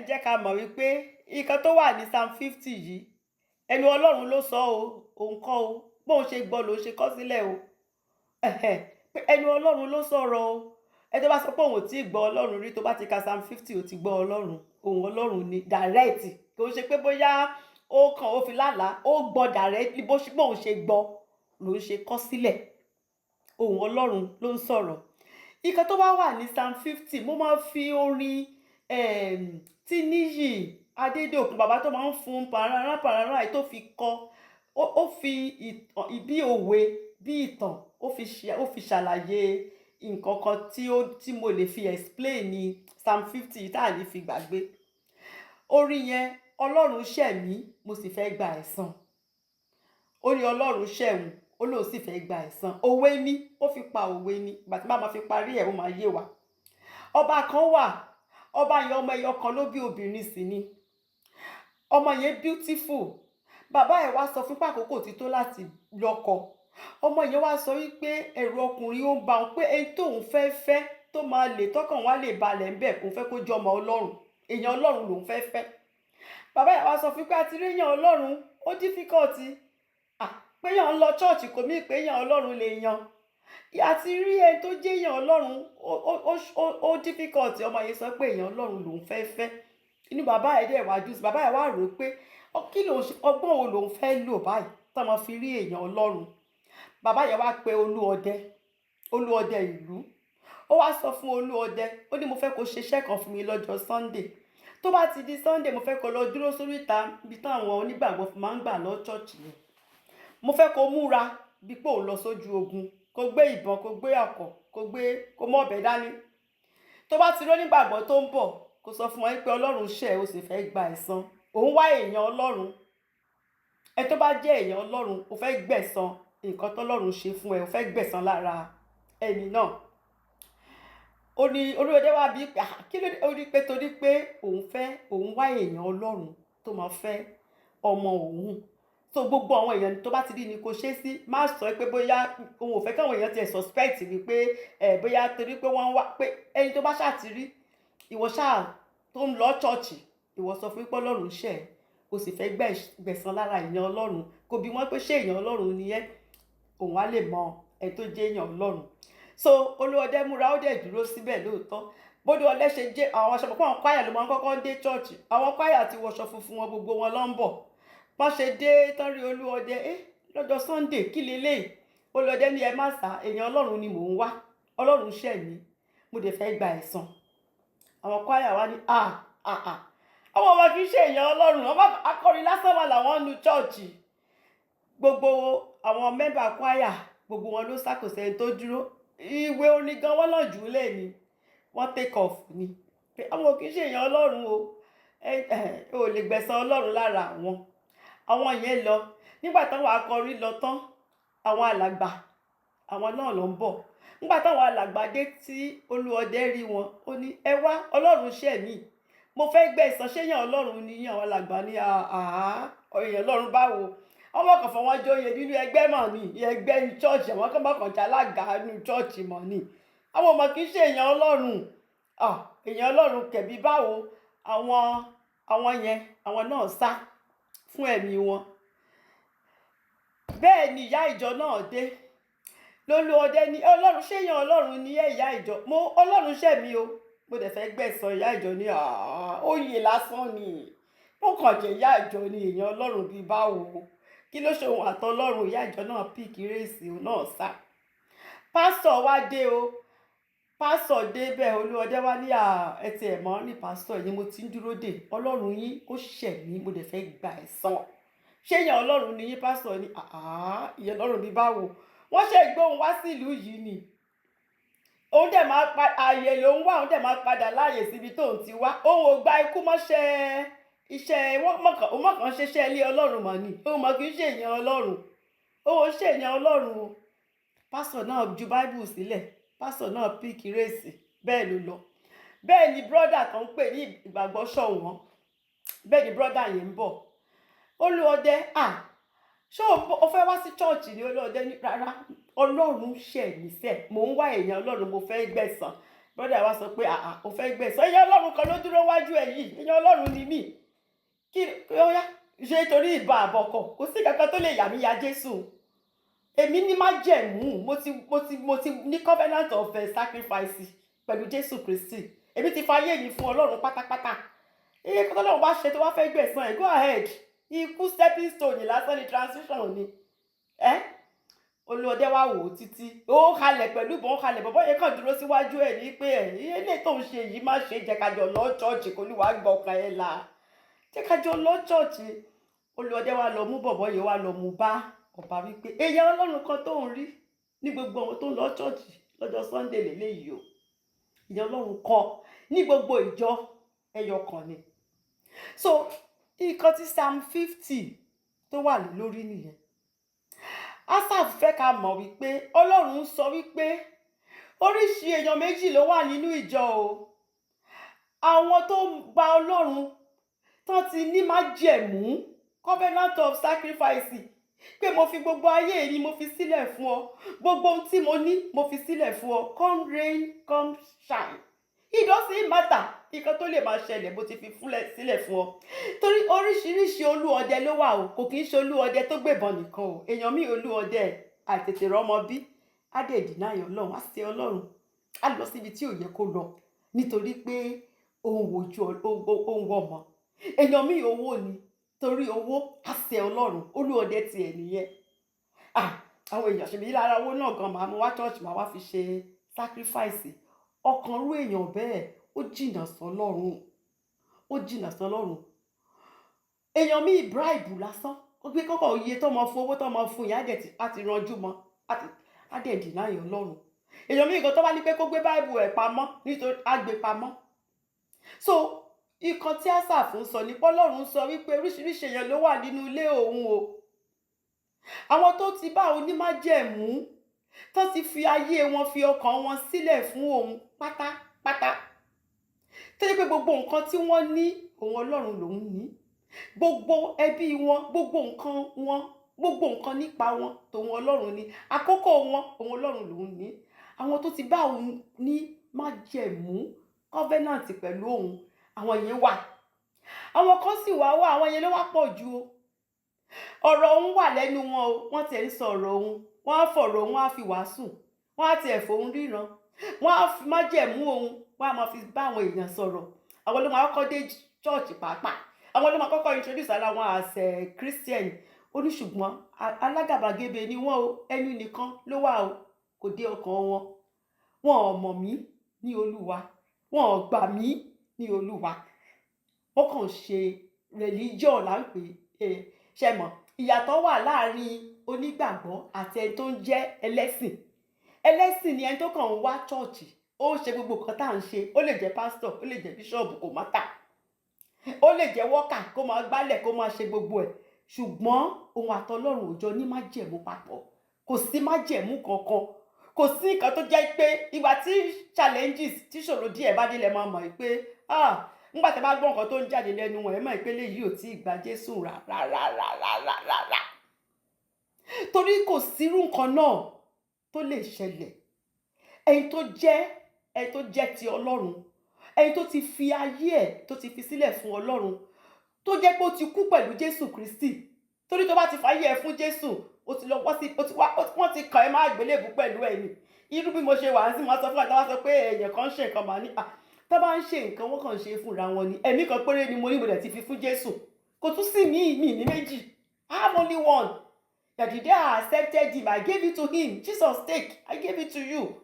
Dẹ̀ ń jẹ́ ká mọ̀ wípé nǹkan tó wà ní Psalm 50 yìí, ẹnu Ọlọ́run ló sọ o, òun kọ́ o. Bóun ṣe gbọ́ lòun ṣe kọ sílẹ̀ o. Ẹ̀hẹ̀, pé ẹnu Ọlọ́run ló sọ̀rọ̀ o. Ẹ tó bá sọ pé òun ò tí ì gbọ́ Ọlọ́run rí, tó bá ti ka Psalm 50, ó ti gbọ́ Ọlọ́run. Ohùn Ọlọ́run ni direct. Kò ń ṣe pé bóyá ó kàn ó fi lálàá, ó gbọ́ directly. Bó ṣe bóun ṣe gbọ́ lòun ṣe kọ sílẹ̀. Ohùn Ọlọ́run ló ń sọ̀rọ̀. Ìkan tó bá wà ní Psalm 50, mo máa fi orin tí Níyì Adédòkun, bàbá tó máa ń fún parara parara yìí, tó fi kọ, ó fi ìtàn bí òwe bí ìtàn, ó fi ṣàlàyé nǹkan kan tí mo lè fi explain ní Psalm 50 tá à ní fi gbàgbé. Orin yẹn, "Ọlọ́run ṣẹ̀ mí, mo sì fẹ́ gba ẹ̀san." Ó ní Ọlọ́run ṣẹ̀wọ̀n, ó lóun sì fẹ́ gba ẹ̀san. Òwe ní ó fi pa, òwe ní. Ìgbà tí bá máa fi parí ẹ̀, ó máa yé wa. Ọba kan wà. Ọba yẹn, ọmọ ẹyọ kan ló bí, obìnrin sì ni. Ọmọ yẹn beautiful. Bàbá ẹ̀ wá sọ fún pàkókò tí tó láti lọ́kọ. Ọmọ yẹn wá sọ wípé ẹ̀rù ọkùnrin ó ń ba òun, pé ẹni tóun fẹ́ fẹ́ tó máa lè tọkàn wá lè balẹ̀ ńbẹ̀, kó fẹ́ kó jẹ́ ọmọ Ọlọ́run, èèyàn Ọlọ́run lòun fẹ́ fẹ́. Bàbá yẹn wá sọ fún pé àti rí èèyàn Ọlọ́run, ó difficult. Ah, pé èèyàn ń lọ church kò mí pé èèyàn Ọlọ́run lè yan. Àti rí ẹni tó jẹ́ èèyàn Ọlọ́run, ó difficult. Ọmọ yẹn sọ pé èèyàn Ọlọ́run lòun fẹ́ fẹ́. Inú bàbá ẹ̀ dẹ̀ wá dùn sí. Bàbá ẹ̀ wá rò ó pé kí lòun ṣe, ọgbọ́n wo lòun fẹ́ lò báyìí tá máa fi rí èèyàn Ọlọ́run? Bàbá yẹn wá pe olú ọdẹ, olú ọdẹ ìlú. Ó wá sọ fún olú ọdẹ, ó ní, "Mo fẹ́ kó ṣe iṣẹ́ kan fún mi lọ́jọ́ Sunday. Tó bá ti di Sunday, mo fẹ́ kó lọ dúró sórí ìta ibi táwọn onígbàgbọ́ fi máa ń gbà lọ church yẹn. Mo fẹ́ kó múra bí pé òun lọ sójú ogun, kó gbé ìbọn, kó gbé ọ̀kọ̀, kó gbé, kó mú ọ̀bẹ dání. Tó bá ti rí onígbàgbọ́ tó ń bọ̀, kó sọ fún wọn pé Ọlọ́run ṣẹ̀, ó sì fẹ́ gba ẹ̀san, òun wá èèyàn Ọlọ́run. Ẹ tó bá jẹ́ èèyàn Ọlọ́run, ó fẹ́ gbẹ̀san nǹkan tọ́lọ́run ṣe fún ẹ, ó fẹ́ gbẹ̀san lára ẹni náà." Ó ní olúwẹ̀dẹ́ wá bí pé, "Ah, kí ló dé?" Ó ní pé torí pé òun fẹ́, òun wá èèyàn Ọlọ́run tó máa fẹ́ ọmọ òun. So gbogbo àwọn èèyàn tó bá ti rí ni kò ṣe sí, má sọ pé bóyá òun ò fẹ́ káwọn èèyàn tiẹ̀ suspect wípé ẹ bóyá torí pé wọ́n wá, pé ẹni tó bá ṣáà ti rí ìwọ ṣáà tó ń lọ church, ìwọ sọ fún pé Ọlọ́run ṣẹ̀, o sì fẹ́ gbẹ̀san lára èèyàn Ọlọ́run. Kò bí wọ́n pé ṣé èèyàn Ọlọ́run ni ẹ́, òun á lè mọ ẹni tó jẹ́ èèyàn Ọlọ́run. So olúọdẹ múra, ó dẹ̀ dúró síbẹ̀ lóòótọ́. Bódú ọdẹ ṣe jẹ́, àwọn aṣọ pọ̀, àwọn kwaya ló máa ń kọ́kọ́ dé church. Àwọn kwaya ti wọṣọ funfun wọn, gbogbo wọn ló ń bọ̀. Wọ́n ṣe dé tán, rí olúọdẹ ẹ lọ́jọ́ Sunday, kí leléyìí? Olúọdẹ ní, "Ẹ má sá, èèyàn Ọlọ́run ni mò ń wá. Ọlọ́run ṣẹ̀ mí, mo dẹ̀ fẹ́ gba ẹ̀san." Àwọn kwaya wa ní, "À à à, àwọn ọmọ kì í ṣe èèyàn Ọlọ́run, ọmọ akọrin lásán wà láwọn nu church." Gbogbo àwọn member kwaya, gbogbo wọn ló ṣàkóso. Ẹni tó dúró, ìwé orin gan wọn náà jù ú lẹ̀ ni wọ́n take off ni, pé àwọn kì í ṣe èèyàn Ọlọ́run o, ẹ ẹ ò lè gbẹ̀san Ọlọ́run lára àwọn. Àwọn yẹn lọ. Nígbà táwọn akọrin lọ tán, àwọn alàgbà, àwọn náà ló ń bọ̀. Nígbà táwọn alàgbà dé, tí olúọdẹ rí wọn, ó ní, "Ẹ wá, Ọlọ́run ṣẹ̀ mí, mo fẹ́ gbẹ̀san, ṣéyàn Ọlọ́run ní?" Àwọn alàgbà ní, "Àá, èèyàn Ọlọ́run báwo? Ọmọ kan fọwọ́n jóye nínú ẹgbẹ́ mọ̀ ní ẹgbẹ́ ní church, àwọn kan bá kàn já alága nínú church mọ̀ ní. Àwọn ọmọ kì í ṣe èèyàn Ọlọ́run." Ah, èèyàn Ọlọ́run kẹ̀bí báwo? Àwọn yẹn, àwọn náà sá fún ẹ̀mí wọn. Bẹ́ẹ̀ ni ìyá ìjọ náà dé. Lólú ọdẹ ní, "Ọlọ́run, ṣéyàn Ọlọ́run ní ẹ̀, ìyá ìjọ? Mo Ọlọ́run ṣẹ̀ mí o, mo dẹ̀ fẹ́ gbẹ̀san." Ìyá ìjọ ní, "Oyè lásán ni, ó kàn jẹ́ ìyá ìjọ ni. Èèyàn Ọlọ́run bíi báwo? Kí ló ṣe òun àtọlọ́run?" Ìyá ìjọ náà pick race, òun náà sá. Pásítọ̀ wá dé o. Pásítọ̀ dé bẹ́ẹ̀, olúọdẹ wá ní, "Ẹ ti ẹ̀ mọ́ ní pásítọ̀ yìí, mo ti ń dúró dè. Ọlọ́run yín ó ṣẹ̀ mí, mo dẹ̀ fẹ́ gba ẹ̀san. Ṣé èèyàn Ọlọ́run ni yín?" Pásítọ̀ ní, "Ìyẹn Ọlọ́run bíi báwo? Wọ́n ṣe gbóhùn wá sílùú yìí ni, òun dẹ̀ máa pa ààyè lòun wá, òun dẹ̀ máa padà láàyè síbi tóun ti wá. Òun ò gba ikú mọ́ṣẹ́ iṣẹ́ wọ́n mọ̀kàn ṣiṣẹ́ ilé Ọlọ́run mọ̀ ni. Òun mọ̀ kì í ṣe èèyàn Ọlọ́run, òun ò ṣe èèyàn Ọlọ́run o." Pásítọ̀ náà ju Bible sílẹ̀, pásítọ̀ náà pick race, bẹ́ẹ̀ ló lọ. Bẹ́ẹ̀ ni brother kan ń pè ní Ìgbàgbọ́ Ṣọ̀wọ́n. Bẹ́ẹ̀ ni brother yẹn ń bọ̀. Olúọdẹ, à ṣé o fẹ́ wá sí church ni? Olúọdẹ ní, "Rárá, Ọlọ́run ṣẹ̀ mí sẹ̀, mò ń wá èèyàn Ọlọ́run, mo fẹ́ gbẹ̀san." Brother wa sọ pé, "Àà, ò fẹ́ gbẹ̀san? Èèyàn Ọlọ́run kan ló dúró wájú ẹ̀ yìí. Èèyàn Ọlọ́run ni mí. Kí ó yá ṣe torí ìbọn àbọ̀kọ̀? Kò sí kankan tó lè yà mí ya Jésù. Èmi ní májẹ̀mú. Mo ti ní covenant of sacrifice pẹ̀lú Jésù Kristi. Èmi ti fayé mi fún Ọlọ́run pátápátá. Iye kó tọ́lọ́run bá ṣe tó wá fẹ́ gbẹ̀san ẹ̀, go ahead. Ikú stepping stone lásán ni, transition ni." Ẹ́ olùọdẹ wa wò ó títí, ó halẹ̀ pẹ̀lú ìbọn, ó halẹ̀. Bọ̀bọ́ yẹn kàn dúró síwájú ẹ̀ ní pé, ẹ̀ ilé tó ń ṣe yìí, má ṣe, jẹ́ ká jọ lọ church, kó ní wàá gbọ́ ọkàn ẹ̀ là, jẹ́ ká jọ lọ church. Olùọdẹ wa lọ mú bọ̀bọ́ yẹn, wá lọ mú bá ọba wípé èèyàn Ọlọ́run kan tó ń rí ní gbogbo àwọn tó ń lọ church lọ́jọ́ Sunday lélẹ́yìí o, èèyàn Ọlọ́run kan ní gbogbo ìjọ, ẹyọ kan ni. So nǹkan tí Psalm 50 tó wà lé lórí nìyẹn. Asaph fẹ́ ká mọ̀ wípé Ọlọ́run ń sọ wípé oríṣi èèyàn méjì ló wà nínú ìjọ o: àwọn tó ń gba Ọlọ́run tán ti ní májẹ̀mú, covenant of sacrifice, pé mo fi gbogbo ayé mi, mo fi sílẹ̀ fún ọ, gbogbo ohun tí mo ní, mo fi sílẹ̀ fún ọ. Come rain, come shine, it doesn't matter. Nǹkan tó lè máa ṣẹlẹ̀, mo ti fi fúnlẹ̀ sílẹ̀ fún ọ. Torí oríṣiríṣi olúọdẹ ló wà o. Kò kì í ṣe olúọdẹ tó gbébọn nìkan o. Èèyàn míì, olúọdẹ àìtètè rọ́mọ bí, á dẹ̀ deny Ọlọ́run, á ṣe Ọlọ́run, á lọ síbi tí ò yẹ kó lọ nítorí pé òun wojú, òun wọ ọmọ. Èèyàn míì, owó ni. Torí owó, á ṣe Ọlọ́run. Olúọdẹ tiẹ̀ nìyẹn. Ah, àwọn èèyàn ṣèbí lára owó náà gan, màá mú wá church, màá wá fi ṣe sacrifice. Ọkàn rú èèyàn bẹ́ẹ̀, ó jìnnà sọ́lọ́run, ó jìnnà sọ́lọ́run. Èèyàn míì, bribe lásán, ó gbé kọ́kọ́ iye tó mọ fún, owó tó mọ fún yẹn, á dẹ̀ á ti ranjú mọ́, á dẹ̀ deny Ọlọ́run. Èèyàn míì gan, tó bá ní pé kó gbé báìbù ẹ̀ pamọ́ nítorí, á gbé pamọ́. So ìkan tí Asaph ń sọ ní pọ́lọ́run sọ wípé oríṣiríṣi èèyàn ló wà nínú ilé òun o: àwọn tó ti bá onímájẹ̀mú, tó ti fi ayé wọn, fi ọkàn wọn sílẹ̀ fún òun pátápátá, tó jẹ́ pé gbogbo nǹkan tí wọ́n ní, òun Ọlọ́run lòun ní, gbogbo ẹbí wọn, gbogbo nǹkan wọn, gbogbo nǹkan nípa wọn, tòun Ọlọ́run ní, àkókò wọn, òun Ọlọ́run lòun ní, àwọn tó ti bá òun ní májẹ̀mú, covenant pẹ̀lú òun, àwọn yẹn wà. Àwọn kan sì wá wà, àwọn yẹn ló wá pọ̀ jù o. Ọ̀rọ̀ òun wà lẹ́nu wọn o, wọ́n tiẹ̀ ń sọ ọ̀rọ̀ òun, wọ́n á fọ̀rọ̀ òun, á fi wàásù, wọ́n á tiẹ̀ fòun ríran, wọ́n á fi májẹ̀mú òun, wọ́n á máa fi bá àwọn èèyàn sọ̀rọ̀. Àwọn ló máa kọ́kọ́ dé church pàápàá, àwọn ló máa kọ́kọ́ introduce ara wọn as a Christian. Ó ní ṣùgbọ́n alágàbàgebè ni wọ́n o. Ẹnu nìkan ló wà o, kò dé ọkàn wọn. Wọn ò mọ̀ mí ní Olúwa, wọn ò gbà mí ní Olúwa, wọ́n kàn ṣe religion là ń pè é. Ṣe mọ̀ ìyàtọ̀ wà láàrin onígbàgbọ́ àti ẹni tó ń jẹ́ ẹlẹ́sìn? Ẹlẹ́sìn ni ẹni tó kàn ń wá church, ó ń ṣe gbogbo nǹkan tá à ń ṣe. Ó lè jẹ́ pásítọ̀, ó lè jẹ́ bíṣọ̀bù, kò matter. Ó lè jẹ́ worker, kó máa gbálẹ̀, kó máa ṣe gbogbo ẹ̀, ṣùgbọ́n òun àtọlọ́run ò jọ ní májẹ̀mú papọ̀. Kò sí májẹ̀mú kankan, kò sí nǹkan tó jẹ́ pé ìgbà tí challenges, tí ṣòro díẹ̀ bá délẹ̀, máa mọ̀ pé, ah, nígbà tí a bá gbọ́ nǹkan tó ń jáde lẹ́nu wọn, ẹ mọ̀ pé léyìí ò tí ì gba Jésù rárá rárá rárá rárá, torí kò sírú nǹkan náà tó lè ṣẹlẹ̀. Ẹni tó jẹ́ ti Ọlọ́run, ẹni tó ti fi ayé ẹ̀, tó ti fi sílẹ̀ fún Ọlọ́run, tó jẹ́ pé ó ti kú pẹ̀lú Jésù Kristi, torí tó bá ti fayé ẹ fún Jésù, ó ti lọ wọ́n sí, ó ti wá, wọ́n ti kàn ẹ́ má gbélébù pẹ̀lú ẹ̀ ni. Irú bí mo ṣe wà ń sí, mo sọ fún àtàwọn sọ pé èèyàn kan ń ṣe nǹkan, màá ní à tó bá ń ṣe nǹkan, wọ́n kàn ń ṣe fúnra wọn ni. Ẹ̀mí kan péré ni mo ní, mo dẹ̀ ti fi fún Jésù. Kò tún sí mi ní méjì. I have only one, that the day I accepted him, I gave it to him. Jesus, take, I gave it to you.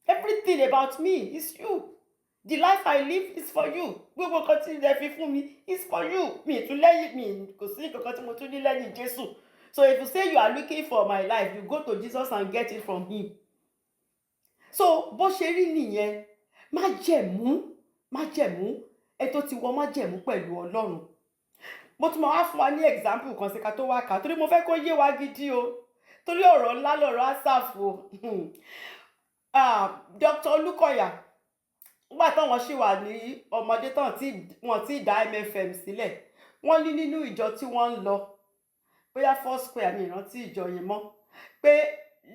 Everything about me is you. The life I live is for you. Gbogbo nǹkan tí ẹ fi fún mi is for you. Mi ì tún lẹ́yìn mi, kò sí nǹkan kan tí mo tún ní lẹ́yìn Jésù. So if you say you are looking for my life, you go to Jesus and get it from him. So bó ṣe rí nìyẹn. Májẹ̀mú, májẹ̀mú, ẹ tó ti wọ májẹ̀mú pẹ̀lú Ọlọ́run. Mo tún máa wá fún wa ní example kan sí ká tó wá kà, torí mo fẹ́ kó yé wa gidi o, torí ọ̀rọ̀ ńlá lọ̀rọ̀ Asaph o. Ah, Dr. Olúkọ̀yà, nígbà táwọn ṣì wà ní ọmọdé tán tí wọ́n ti dá MFM sílẹ̀, wọ́n ní nínú ìjọ tí wọ́n ń lọ, bóyá Four Square, mi ìrántí ìjọ yẹn mọ́, pé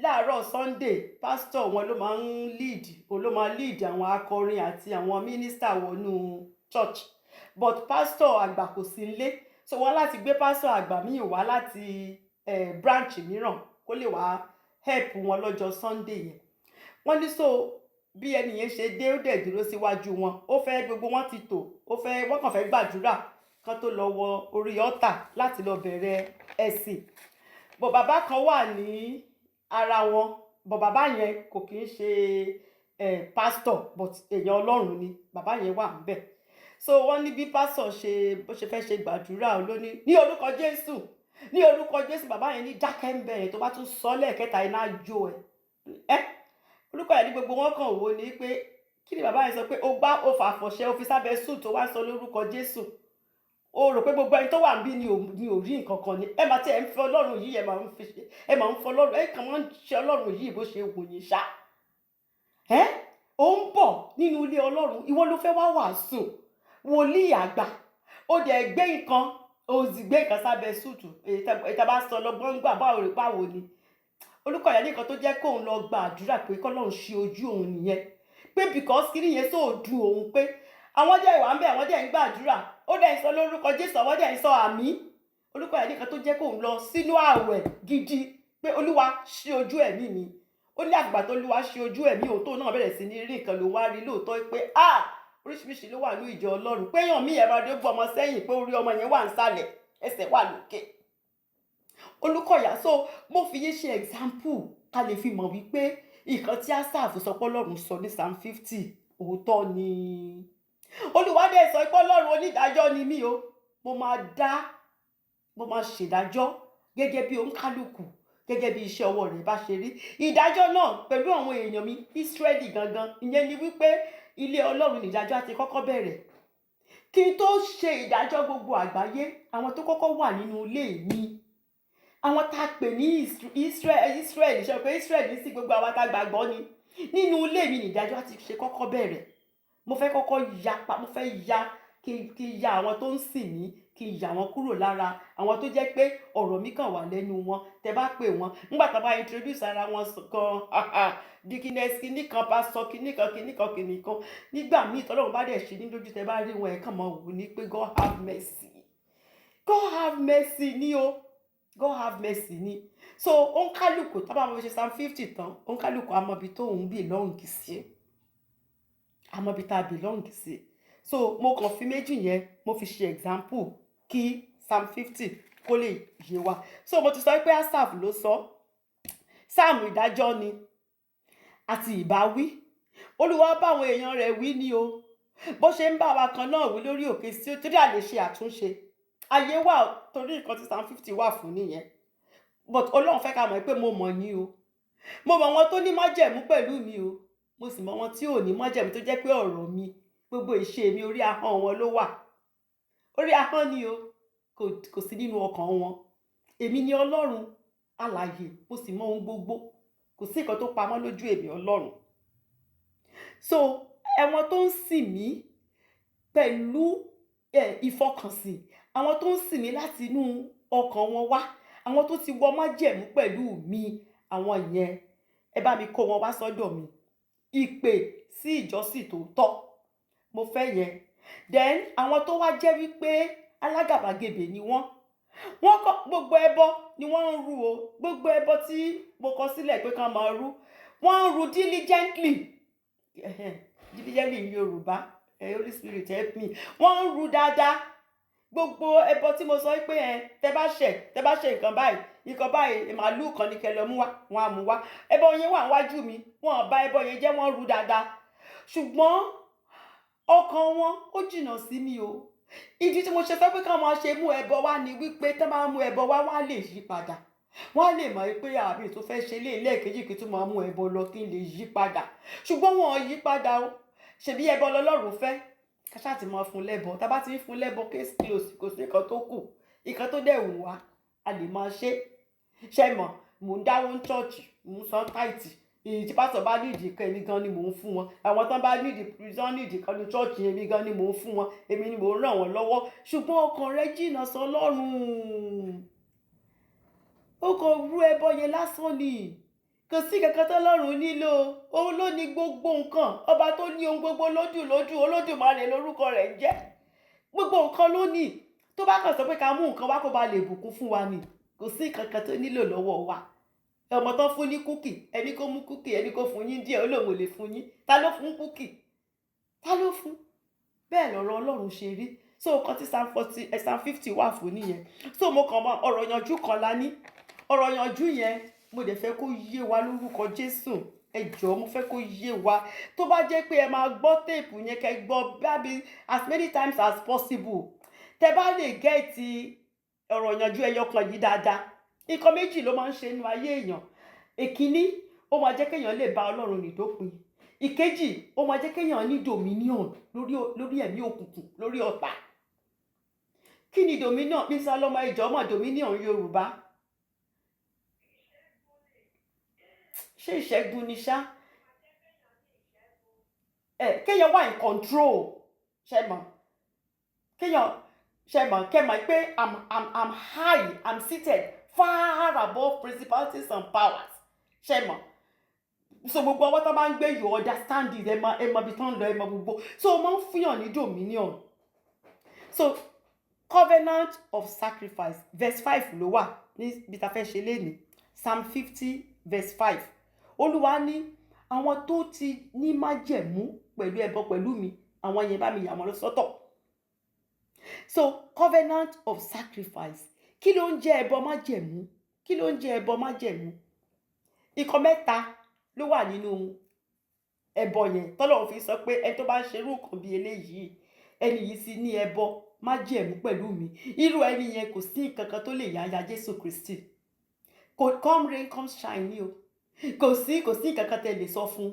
Láàárọ̀ Sunday, pásítọ̀ wọn ló máa ń lead, òun ló máa lead àwọn akọrin àti àwọn mínísítà wọnú church, but pásítọ̀ àgbà kò sí nílé, so wọ́n láti gbé pásítọ̀ àgbà míì wá láti branch mìíràn kó lè wá help wọn lọ́jọ́ Sunday yẹn. Wọ́n ní so bí ẹni yẹn ṣe dé, ó dẹ̀ dúró síwájú wọn, ó fẹ́, gbogbo wọn ti tò, ó fẹ́, wọ́n kàn fẹ́ gbàdúrà kán tó lọ wọ orí altar láti lọ bẹ̀rẹ̀ ẹ̀sìn. Bọ̀ bàbá kan wà ní ara wọn, bọ̀ bàbá yẹn kò kì í ṣe pásítọ̀, but èèyàn Ọlọ́run ni bàbá yẹn wà níbẹ̀. So wọ́n ní bí pásítọ̀ ṣe, bó ṣe fẹ́ ṣe gbàdúrà, ló ní, "Ní orúkọ Jésù, ní orúkọ Jésù." Bàbá yẹn ní, "Dákẹ́ ń bẹ̀rẹ̀, tó bá tún sọ lẹ́ẹ̀kẹta, iná jó ẹ." Ẹ orúkọ yẹn ní gbogbo wọn kàn wò ní pé kí ni bàbá yẹn sọ pé ó gbá, ó fà fọ̀ṣẹ́, ó fi sábẹ́ sùn, tó wá sọ lórúkọ Jésù. O rò pé gbogbo ẹni tó wà níbí ni ò rí nǹkan kan ni? Ẹ máa tí ẹ ń fẹ́ Ọlọ́run yìí, ẹ máa ń fi ṣe, ẹ máa ń fọ Ọlọ́run, ẹ kàn máa ń ṣe Ọlọ́run yìí bó ṣe wù yín ṣá. Ẹ ó ń bọ̀ nínú ilé Ọlọ́run, ìwọ ló fẹ́ wá wàásù, wòlíì àgbà, ó dẹ̀ gbé nǹkan, ó sì gbé nǹkan sábẹ́ suit. Èyí tá a bá sọ lọ́gbọ́n gbà, báwo báwo ni Olùkọ́yà ní nǹkan tó jẹ́ kóun lọ gba àdúrà pé kọ́lọ́run ṣe ojú òun nìyẹn, pé because kí nìyẹn sóò dùn òun pé àwọn dẹ̀ wà ń bẹ̀, àwọn dẹ̀ ń gbàdúrà, ó dẹ̀ ń sọ lórúkọ Jésù, àwọn dẹ̀ ń sọ àmín. Olùkọ́yà ní nǹkan tó jẹ́ kóun lọ sínú ààwẹ̀ gidi pé Olúwa, ṣí ojú ẹ̀mí mi. Ó ní àgbà tó Olúwa ṣí ojú ẹ̀mí òun, tó náà bẹ̀rẹ̀ sí ní rí nǹkan, ló wá rí lóòótọ́ pé ah, oríṣiríṣi ló wà ní ìjọ Ọlọ́run, pé èèyàn míì ẹ̀ máa dé gbọ́ ọmọ sẹ́yìn, pé orí ọmọ yẹn wà ń sàlẹ̀, ẹsẹ̀ wà lókè. Olùkọ́yà, so mo fi yín ṣe example ká lè fi mọ̀ wípé nǹkan tí Asaph sọ pé Ọlọ́run sọ ní Psalm 50, òótọ́ ni. Olúwa dẹ̀ sọ pé Ọlọ́run onídàájọ́ ni mí o, mo máa dá, mo máa ṣèdájọ́ gẹ́gẹ́ bí òǹkálùkù, gẹ́gẹ́ bí iṣẹ́ ọwọ́ rẹ̀ bá ṣe rí. Ìdájọ́ náà pẹ̀lú àwọn èèyàn mi Ísírẹ́lì gangan, ìyẹn ni wípé ilé Ọlọ́run nìdájọ́ àti kọ́kọ́ bẹ̀rẹ̀. Kí n tó ṣe ìdájọ́ gbogbo àgbáyé, àwọn tó kọ́kọ́ wà nínú ilé mi, àwọn tá a pè ní Israel, Israel ṣe pé Israel sí gbogbo àwọn tá a gbàgbọ́ ni, nínú ilé mi nìdájọ́ àti ṣe kọ́kọ́ bẹ̀rẹ̀. Mo fẹ́ kọ́kọ́ yapa, mo fẹ́ ya kí n ya àwọn tó ń sìn mí, kí n yà wọ́n kúrò lára àwọn tó jẹ́ pé ọ̀rọ̀ mi kàn wà lẹ́nu wọn. Tẹ bá pè wọ́n nígbà tá a bá introduce ara wọn kan, deaconess kinní kan, pastor kinní kan, kinní kan, kinní kan, nígbà míì tọ́lọ́run bá dẹ̀ ṣe ní lójú, tẹ bá rí wọn, ẹ̀ kàn máa wò ní pé God have mercy, God have mercy ní o, God have mercy ní. So òǹkálùkù tá a bá máa ṣe Psalm 50 tán, òǹkálùkù á mọ ibi tó ń belong sí, á mọ ibi tá a belong sí. So mo kàn fi méjì yẹn, mo fi ṣe example kí Psalm 50 kó lè yé wa. So mo ti sọ pé Asaph ló sọ, Psalm ìdájọ́ ni àti ìbáwí. Olúwa bá àwọn èèyàn rẹ̀ wí ni o, bó ṣe ń bá wa kan náà wí lórí òkè sí, torí à lè ṣe àtúnṣe ayé wà, torí nǹkan tí Psalm 50 wà fún nìyẹn. But Ọlọ́run fẹ́ ká mọ̀ pé mo mọ̀ yín o, mo mọ̀ wọn tó ní májẹ̀mú pẹ̀lú mi o, mo sì mọ̀ wọn tí ò ní májẹ̀mú, tó jẹ́ pé ọ̀rọ̀ mi, gbogbo ìṣe mi, orí ahọ́n wọn ló wà. Orí ahọ́n ni o, kò sí nínú ọkàn wọn. Èmi ni Ọlọ́run alààyè, mo sì mọ ohun gbogbo, kò sí nǹkan tó pamọ́ lójú èmi Ọlọ́run. So ẹ̀wọ̀n tó ń sìn mí pẹ̀lú ìfọkànsìn, àwọn tó ń sìn mí láti inú ọkàn wọn wá, àwọn tó ti wọ májẹ̀mú pẹ̀lú mi, àwọn yẹn, ẹ bá mi kó wọn wá sọ́dọ̀ mi. Ìpè sí ìjọsìn tòótọ́ mo fẹ́ yẹn. Then àwọn tó wá jẹ́ wípé alágàbàgebè ni wọ́n, wọ́n kọ́ gbogbo ẹbọ ni wọ́n ń rú o. Gbogbo ẹbọ tí mo kọ sílẹ̀ pé kán máa rú, wọ́n ń rú diligently. Diligently in Yorùbá, Holy Spirit help me. Wọ́n ń rú dáadáa gbogbo ẹbọ tí mo sọ pé ẹ tẹ bá ṣẹ̀, tẹ bá ṣe nǹkan báyìí, nǹkan báyìí, màálù kan ní kẹ́ lọ mú wá, wọ́n á mú wá. Ẹbọ yẹn wà níwájú mi, wọ́n bá ẹbọ yẹn jẹ́, wọ́n rú dáadáa, ṣùgbọ́n ọkàn wọn ó jìnnà sí mi o. Ìdí tí mo ṣe sọ pé ká máa ṣe mú ẹbọ wá ni wípé tẹ́ máa mú ẹbọ wá, wọ́n á lè yí padà, wọ́n á lè mọ̀ pé àbí tó fẹ́ ṣe lé lẹ́ẹ̀kejì kí tún máa mú ẹbọ lọ kí n lè yí padà. Ṣùgbọ́n wọn ò yí padà o. Ṣebí ẹbọ lọ́lọ́run fẹ́, ká ṣáà ti máa fún lẹ́bọ. Tá bá ti ń fún lẹ́bọ, case close, kò sí nǹkan tó kù. Nǹkan tó dẹ̀ wù wá, a lè máa ṣe. Ṣe mọ̀, mò ń dáwó ní church, mò ń san tithe. Èyí tí pásítọ̀ bá nídìí kan, èmi gan ni mò ń fún wọn. Àwọn tán bá nídìí prison, nídìí kan ní church, èmi gan ni mò ń fún wọn, èmi ni mò ń ràn wọ́n lọ́wọ́. Ṣùgbọ́n ọkàn rẹ jìnnà sọ́lọ́run, ó kàn rú ẹbọ yẹn lásán ni. Kò sí kankan tọ́lọ́run nílò. Òun ló ní gbogbo nǹkan. Ọba tó ní ohun gbogbo lójú lójú, Olódùmarè lórúkọ rẹ̀ ń jẹ́. Gbogbo nǹkan ló ní. Tó bá kàn sọ pé ká mú nǹkan wá kó ba lè bùkún fún wa ni, kò sí kankan tó nílò lọ́wọ́ wa. Ọmọ tó fún ní cookie, ẹni kó mú cookie, ẹni kó fún yín díẹ̀, ó lóun ò lè fún yín. Ta ló fún cookie? Ta ló fún? Bẹ́ẹ̀ lọ̀rọ̀ Ọlọ́run ṣe rí. So nǹkan tí Psalm 40, Psalm 50 wà fún nìyẹn. So mo kàn mọ ọ̀rọ̀ yanjú kan la ní. Ọ̀rọ̀ yanjú yẹn, mo dẹ̀ fẹ́ kó yé wa lórúkọ Jésù. Ẹ jọ̀ọ́, mo fẹ́ kó yé wa. Tó bá jẹ́ pé ẹ máa gbọ́ tape yẹn, kẹ́ gbọ́ bábí as many times as possible, tẹ́ bá lè get ọ̀rọ̀ yanjú ẹyọ kan yìí dáadáa, nǹkan méjì ló máa ń ṣe nínú ayé èèyàn. Èkíní, ó máa jẹ́ kéèyàn lè bá Ọlọ́run rìn dópin. Ìkejì, ó máa jẹ́ kéèyàn ní dominion lórí ẹ̀mí òkùnkùn, lórí ọ̀tá. Kí ni dominion? Bí Sálọmọ ìjọ mọ̀ dominion Yorùbá, ṣé ìṣẹ́gun ni ṣá? Ẹ kéèyàn wà in control. Ṣe mọ̀ kéèyàn, ṣe mọ̀ kẹ́ mọ̀ pé I'm high, I'm seated far above principalities and powers. Ṣe mọ̀? So gbogbo ọwọ́ tó máa ń gbé, you understand it. Ẹ mọ̀ ibi tó ń lọ, ẹ mọ̀ gbogbo. So o máa ń fúnyàn ní dominion. So covenant of sacrifice, verse 5 ló wà níbi tá a fẹ́ ṣe lénìí. Psalm 50 verse 5. Olúwa ní àwọn tó ti ní májẹ̀mú pẹ̀lú ẹbọ pẹ̀lú mi, àwọn yẹn, bá mi yà wọ́n sọ́tọ̀. So covenant of sacrifice, kí ló ń jẹ́ ẹbọ májẹ̀mú? Kí ló ń jẹ́ ẹbọ májẹ̀mú? Ikọ̀ mẹ́ta ló wà nínú ẹbọ yẹn tọ́lọ́run fi sọ pé ẹni tó bá ń ṣerú nǹkan bí eléyìí, ẹni yìí sì ní ẹbọ májẹ̀mú pẹ̀lú mi. Irú ẹni yẹn, kò sí nǹkan kan tó lè yáya Jésù Kristi. Kò come rain, come shine ni o. Kò sí nǹkan kan tẹ́ lè sọ fún.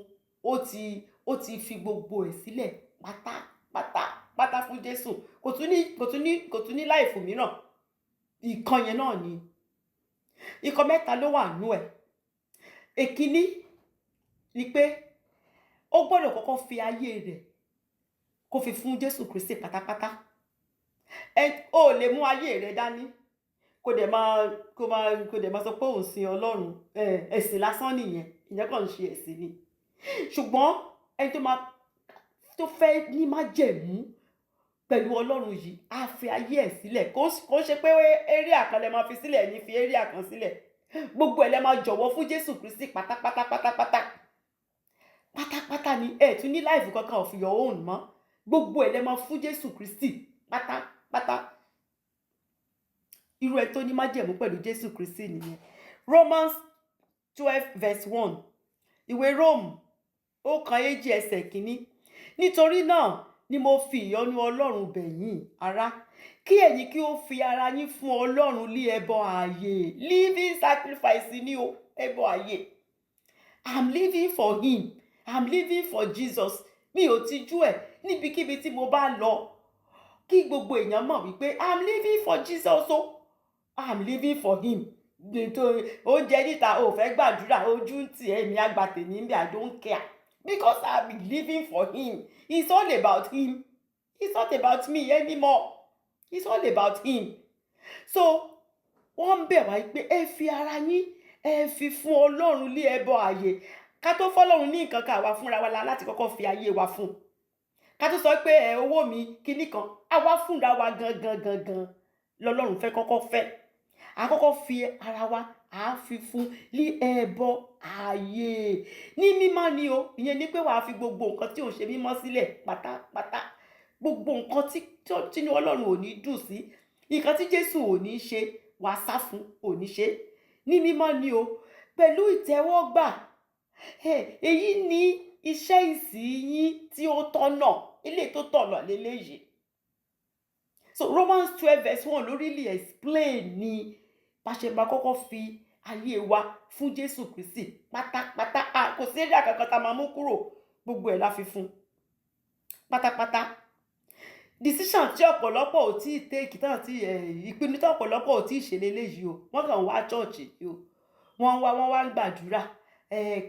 Ó ti fi gbogbo ẹ̀ sílẹ̀ pátápátá pátá fún Jésù. Kò tún ní life mìíràn. Ìkan yẹn náà ni. Ìkan mẹ́ta ló wà nú ẹ̀. Èkíní ni pé ó gbọ́dọ̀ kọ́kọ́ fi ayé rẹ̀ kó fi fún Jésù Kristi pátápátá. Ẹ ó lè mú ayé rẹ̀ dání kó dẹ̀ máa sọ pé òun sin Ọlọ́run. Ẹ̀sìn lásán nìyẹn. Ìyẹn kàn ń ṣe ẹ̀sìn ni. Ṣùgbọ́n ẹni tó máa tó fẹ́ ní májẹ̀mú pẹ̀lú Ọlọ́run yìí, á fi ayé ẹ̀ sílẹ̀. Kò ṣe pé area kan lẹ máa fi sílẹ̀, ní fi area kan sílẹ̀. Gbogbo ẹ̀ lẹ máa jọ̀wọ́ fún Jésù Kristi pátápátá pátápátá pátápátá ni. Ẹ tún ní life kankan of your own mọ́. Gbogbo ẹ̀ lẹ máa fún Jésù Kristi pátápátá. Irú ẹ tó ní májẹ̀mú pẹ̀lú Jésù Kristi nìyẹn. Romans 12 verse 1, ìwé Rome 1:2 ẹsẹ̀ 1. Nítorí náà ni mo fi ìyọ́nú Ọlọ́run bẹ̀ yín, ará, kí ẹ̀yin kí ó fi ara yín fún Ọlọ́run lé ẹbọ ààyè. Living sacrifice ni o, ẹbọ ààyè. I'm living for him, I'm living for Jesus. Mi ò tijú ẹ̀. Níbikíbi tí mo bá lọ, kí gbogbo èèyàn mọ̀ wípé I'm living for Jesus o, I'm living for him. Nítorí oúnjẹ níta, ò fẹ́ gbàdúrà, ojú ń tì ẹ́, èmi àgbà tèmi ń bẹ. I don't care because I'm living for him. It's all about him, it's not about me anymore, it's all about him. So wọ́n ń bẹ̀ wá pé ẹ fi ara yín, ẹ fi fún Ọlọ́run lé ẹbọ ààyè. Ká tó fọlọ́run ní nǹkan kan, àwa fúnra wa la láti kọ́kọ́ fi ayé wa fún un. Ká tó sọ pé ẹ owó mi kinní kan, àwa fúnra wa gangan gangan lọ́lọ́run fẹ́ kọ́kọ́ fẹ́. A kọ́kọ́ fi ara wa, à fi fún ní ẹbọ ààyè, ní mímọ́ ni o. Ìyẹn ni pé wàá fi gbogbo nǹkan tí ò ń ṣe mímọ́ sílẹ̀ pátápátá. Gbogbo nǹkan tí tínú Ọlọ́run ò ní dùn sí, nǹkan tí Jésù ò ní ṣe, wàá sá fún, ò ní ṣe. Ní mímọ́ ni o, pẹ̀lú ìtẹ́wọ́gbà. Èyí ni iṣẹ́ ìsìn yín tí ó tọ̀nà, ilé tó tọ̀nà lélẹ́yìí. So Romans 12 verse 1 ló really explain ni bá ṣe máa kọ́kọ́ fi ayé wa fún Jésù Kristi pátápátá. Kò sí area kankan tá a máa mú kúrò. Gbogbo ẹ̀ la fi fún pátápátá. Decision tí ọ̀pọ̀lọpọ̀ ò tí ì take tán àti ìpinnu tí ọ̀pọ̀lọpọ̀ ò tí ì ṣe leléyìí o. Wọ́n kàn wá church yìí o, wọ́n wá ń gbàdúrà,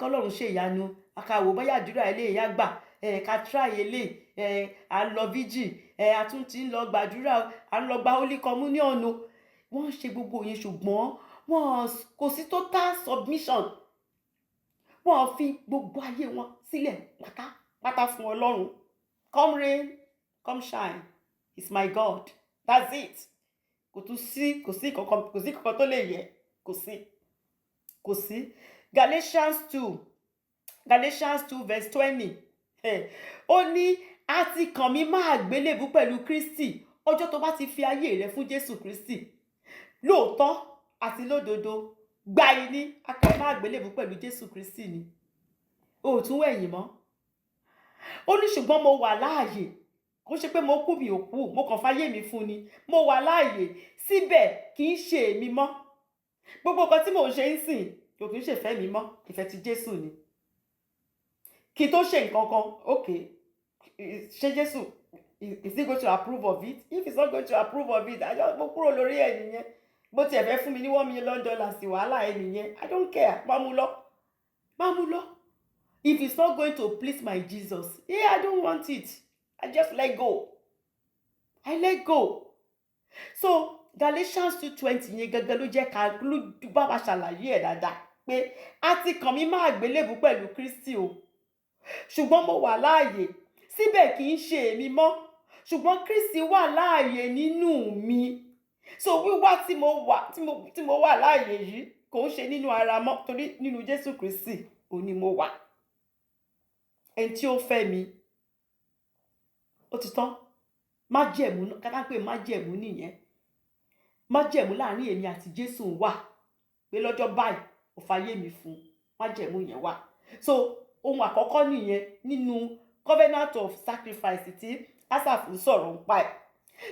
kọ́lọ́run ṣe ìyanu, àkàwò bóyá àdúrà eléyìí á gbà, ká try eléyìí, à ń lọ vigil, a tún ti ń lọ gbàdúrà, à ń lọ gba holy communion o. Wọ́n ń ṣe gbogbo yẹn, ṣùgbọ́n wọ́n kò sí total submission. Wọ́n fi gbogbo ayé wọn sílẹ̀ pátápátá fún Ọlọ́run. Come rain, come shine, it's my God, that's it. Kò tún sí, kò sí kankan, kò sí kankan tó lè yẹ, kò sí, kò sí. Galatians 2 verse 20, ó ní, "A ti kàn mí mọ́ àgbélébùú pẹ̀lú Kristi." Ọjọ́ tó bá ti fi ayé rẹ fún Jésù Kristi lóòótọ́ àti lódodo, gba yìí ní a kàn ẹ́ mọ́ àgbélébùú pẹ̀lú Jésù Kristi ni, o ò tún wẹ̀yìn mọ́. Ó ní, "Ṣùgbọ́n mo wà láàyè, kó ṣe pé mo kú. Mi ò kú, mo kàn fáyé mi fún ni. Mo wà láàyè síbẹ̀, kì í ṣe èmi mọ́. Gbogbo nǹkan tí mò ń ṣe ń sìn kò kì í ṣèfẹ́ mi mọ́, ìfẹ́ ti Jésù ni. Kí n tó ṣe nǹkan kan, ok, ṣé Jésù, is he going to approve of it? If he's not going to approve of it, I just, mo kúrò lórí ẹ̀ nìyẹn. Bó tiẹ̀ fẹ́ fún mi ní $1 million, wàhálà ẹ̀ nìyẹn. I don't care. Má mú lọ, má mú lọ. If it's not going to please my Jesus, yeah, I don't want it. I just let go, I let go." So Galatians 2:20 yẹn gangan ló jẹ́ ká ló bá wa ṣàlàyé ẹ̀ dáadáa pé a ti kàn mí mọ́ àgbélébùú pẹ̀lú Kristi o, ṣùgbọ́n mo wà láàyè síbẹ̀, kì í ṣe èmi mọ́, ṣùgbọ́n Kristi wà láàyè nínú mi. So wíwá tí mo wà láàyè yìí kò ń ṣe nínú ara mọ́, torí nínú Jésù Kristi ò ní mo wà, ẹni tí ó fẹ́ mi. Ó ti tán. Májẹ̀mú kátà pé májẹ̀mú nìyẹn. Májẹ̀mú láàrin èmi àti Jésù wà pé lọ́jọ́ báyìí ó fayé mi fún. Májẹ̀mú yẹn wà. So ohun àkọ́kọ́ nìyẹn nínú covenant of sacrifice tí Asaph ń sọ̀rọ̀ ń pa ẹ̀.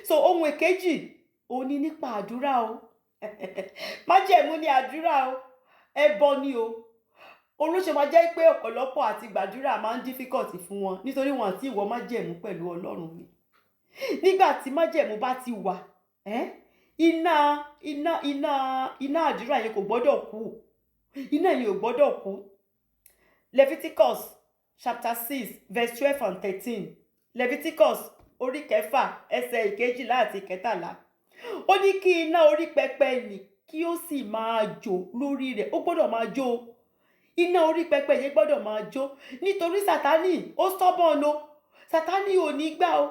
So ohun èkejì òun ni nípa àdúrà o. Májẹ̀mú ni àdúrà o, ẹbọ ni o. Olóṣè máa jẹ́ pé ọ̀pọ̀lọpọ̀ àti gbàdúrà máa ń difficult fún wọn nítorí wọn àti ìwọ májẹ̀mú pẹ̀lú Ọlọ́run ni. Nígbà tí májẹ̀mú bá ti wà, iná iná iná iná àdúrà yẹn kò gbọ́dọ̀ kú, iná yẹn ò gbọ́dọ̀ kú. Leviticus chapter 6 verse 12 and 13, Leviticus orí 6, ẹsẹ̀ 12 àti 13, ó ní kí iná orí pẹpẹ nì kí ó sì máa jó lórí rẹ̀. Ó gbọ́dọ̀ máa jó. Iná orí pẹpẹ yẹn gbọ́dọ̀ máa jó, nítorí Sátánì ó stubborn o. Sátánì ò ní gbà o.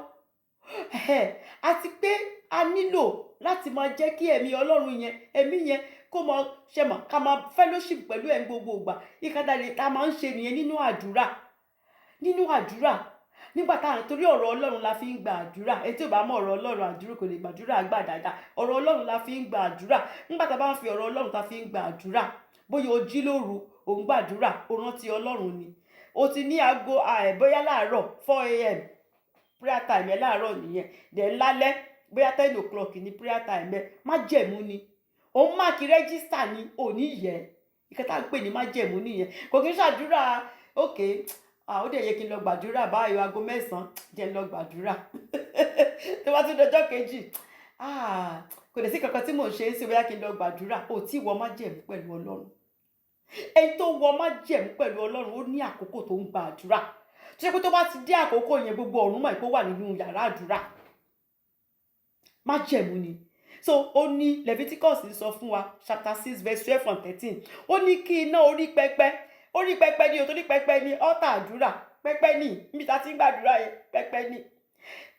Àti pé a nílò láti máa jẹ́ kí ẹ̀mí Ọlọ́run yẹn, ẹ̀mí yẹn kó mọ ṣe mọ̀ ká máa fellowship pẹ̀lú ẹ̀ ń gbogbo ìgbà. Ìkàdà lè ta máa ń ṣe nìyẹn nínú àdúrà, nínú àdúrà nígbà tá à ń torí ọ̀rọ̀ Ọlọ́run la fi ń gba àdúrà. Ẹni tí ò bá mọ̀ ọ̀rọ̀ Ọlọ́run, àdúrà kò lè gbàdúrà gbà dáadáa. Ọ̀rọ̀ Ọlọ́run la fi ń gba àdúrà. Nígbà tá a bá ń fi ọ̀rọ̀ Ọlọ́run ta fi ń gba àdúrà, bóyá o jí lóru, ò ń gbàdúrà, o rántí Ọlọ́run ni, o ti ní aago, bóyá láàárọ̀ 4 a.m. prayer time ẹ láàárọ̀ nìyẹn, dẹ̀ lálẹ́ bóyá 10 o'clock ní prayer time ẹ, májẹ̀mú ni. Òun mark register ni ò ní yẹ. Ìkẹta tá à ń pè ní májẹ̀mú nìyẹn. Kò kí ń ṣàdúrà, ok, ó dẹ̀ yẹ kí n lọ gbàdúrà báyìí, aago 9 jẹ́ n lọ gbàdúrà. Tó bá tún dọjọ́ kejì, kò dẹ̀ sí kankan tí mò ń ṣe é sí, bóyá kí n lọ gbàdúrà. Ò tí wọ májẹ̀mú pẹ̀lú Ọlọ́run. Ẹni tó wọ májẹ̀mú pẹ̀lú Ọlọ́run, ó ní àkókò tó ń gba àdúrà, tó ṣe pé tó bá ti dé àkókò yẹn, gbogbo ọ̀run mọ̀ pé ó wà nínú yàrá àdúrà. Májẹ̀mú ni. So ó ní Leviticus sọ fún wa, chapter 6 verse 12 and 13, ó ní kí iná orí pẹpẹ, orí pẹpẹ ni o, torí pẹpẹ ni ọ́tà àdúrà, pẹpẹ ni níbi tá a ti ń gbàdúrà yẹn, pẹpẹ ni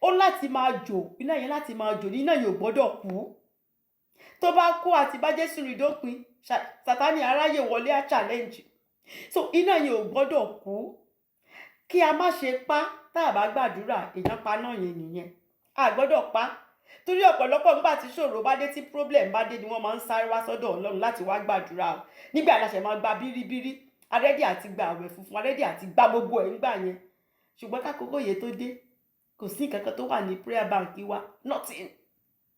ó láti máa jò. Iná yẹn láti máa jò ní, iná yẹn ò gbọ́dọ̀ kú. Tó bá kú, àti bá Jésù rìn dópin, Sátánì aráyè wọlé á challenge. So iná yẹn ò gbọ́dọ̀ kú, kí a má ṣe pa. Tá a bá gbàdúrà, èèyàn pa náà yẹn nìyẹn. A gbọ́dọ̀ pa, torí ọ̀pọ̀lọpọ̀ nígbà tí ṣòro bá dé, tí problem bá dé ni wọ́n máa ń sáré wá sọ́dọ̀ Ọlọ́run láti wá gbàdúrà o. Nígbà aláṣẹ máa gba bíríbírí, a ready àti gba àwẹ̀ funfun, a ready àti gba gbogbo ẹ̀ ńgbà yẹn, ṣùgbọ́n kákòókò yẹn tó dé, kò sí nǹkan kan tó wà ní prayer bank wa, nothing,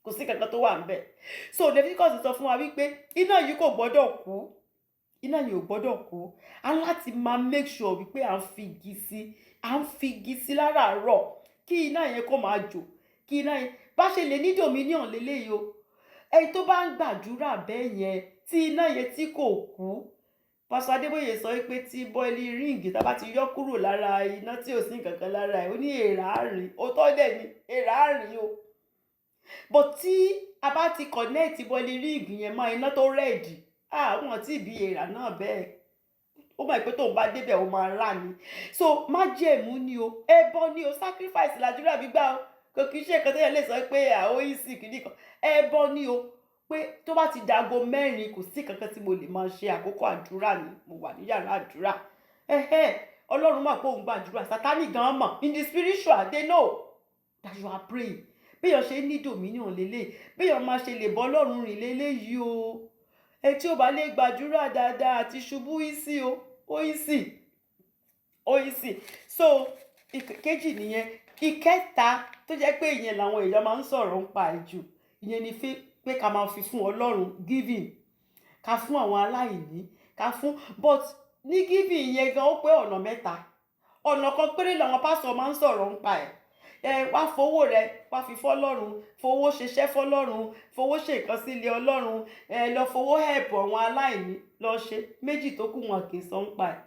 kò sí nǹkan kan tó wà ńbẹ̀. So Leviticus sọ fún wa wípé iná yìí kò gbọ́dọ̀ kú, iná yìí ò gbọ́dọ̀ kú. A láti máa make sure wípé à ń fi igi sí, à ń fi igi sí láràárọ̀, kí iná yẹn kó máa jò, kí iná yẹn bá ṣe lè ní dominion lélẹ́yìí o. Ẹni tó bá ń gbàdúrà bẹ́ẹ̀ yẹn, tí iná yẹn tí kò kú, Pásítọ̀ Adébóyè sọ pé tí boiling ring tá a bá ti yọ kúrò lára iná tí ò sí nǹkan kan lára ẹ̀, ó ní èèrà á rìn. Òótọ́ dẹ̀ ni, èèrà á rìn o. But tí a bá ti connect boiling ring yẹn mọ́ iná tó red, àwọn tí ìbí èèrà náà bẹ́ẹ̀. Ó mọ̀ pé tóun bá débẹ̀, ó máa rà ní. So májẹ̀mú ni o, ẹbọ ni o, sacrifice làdúrà gbígbà o. Kò kì í ṣe nǹkan téèyàn lè sọ pé àwọn easy kìíní kan. Ẹbọ ni o, pé tó bá ti dago 4, kò sí kankan tí mo lè máa ṣe, àkókò àdúrà ni, mo wà ní yàrá àdúrà. Ẹhẹ́, Ọlọ́run mọ̀ pé òun gbàdúrà. Sátánì gan mọ̀. In the spiritual, they know that you are praying. Béèyàn ṣe ní dominion lélẹ̀, béèyàn máa ṣe lè bọ́ Ọlọ́run rìn lélẹ̀ yìí o. Ẹ tí ó bá lè gbàdúrà dáadáa àti ṣubú easy o, ó easy, ó easy. So ìkejì nìyẹn. Ìkẹta tó jẹ́ pé ìyẹn làwọn èèyàn máa ń sọ̀rọ̀ ń pa ẹ̀ jù, ìyẹn ni pé ká máa fi fún Ọlọ́run, giving, ká fún àwọn aláìní, ká fún. But ní giving yẹn gan, ó pé ọ̀nà mẹ́ta. Ọ̀nà kan péré làwọn pásítọ̀ máa ń sọ̀rọ̀ ń pa ẹ̀. Ẹ wá fowó rẹ, wá fi fọ́lọ́run, fowó ṣiṣẹ́ fọ́lọ́run, fowó ṣe nǹkan sílé Ọlọ́run, ẹ lọ fowó help àwọn aláìní lọ ṣe. Méjì tó kù, wọn kì í sọ ń pa ẹ̀.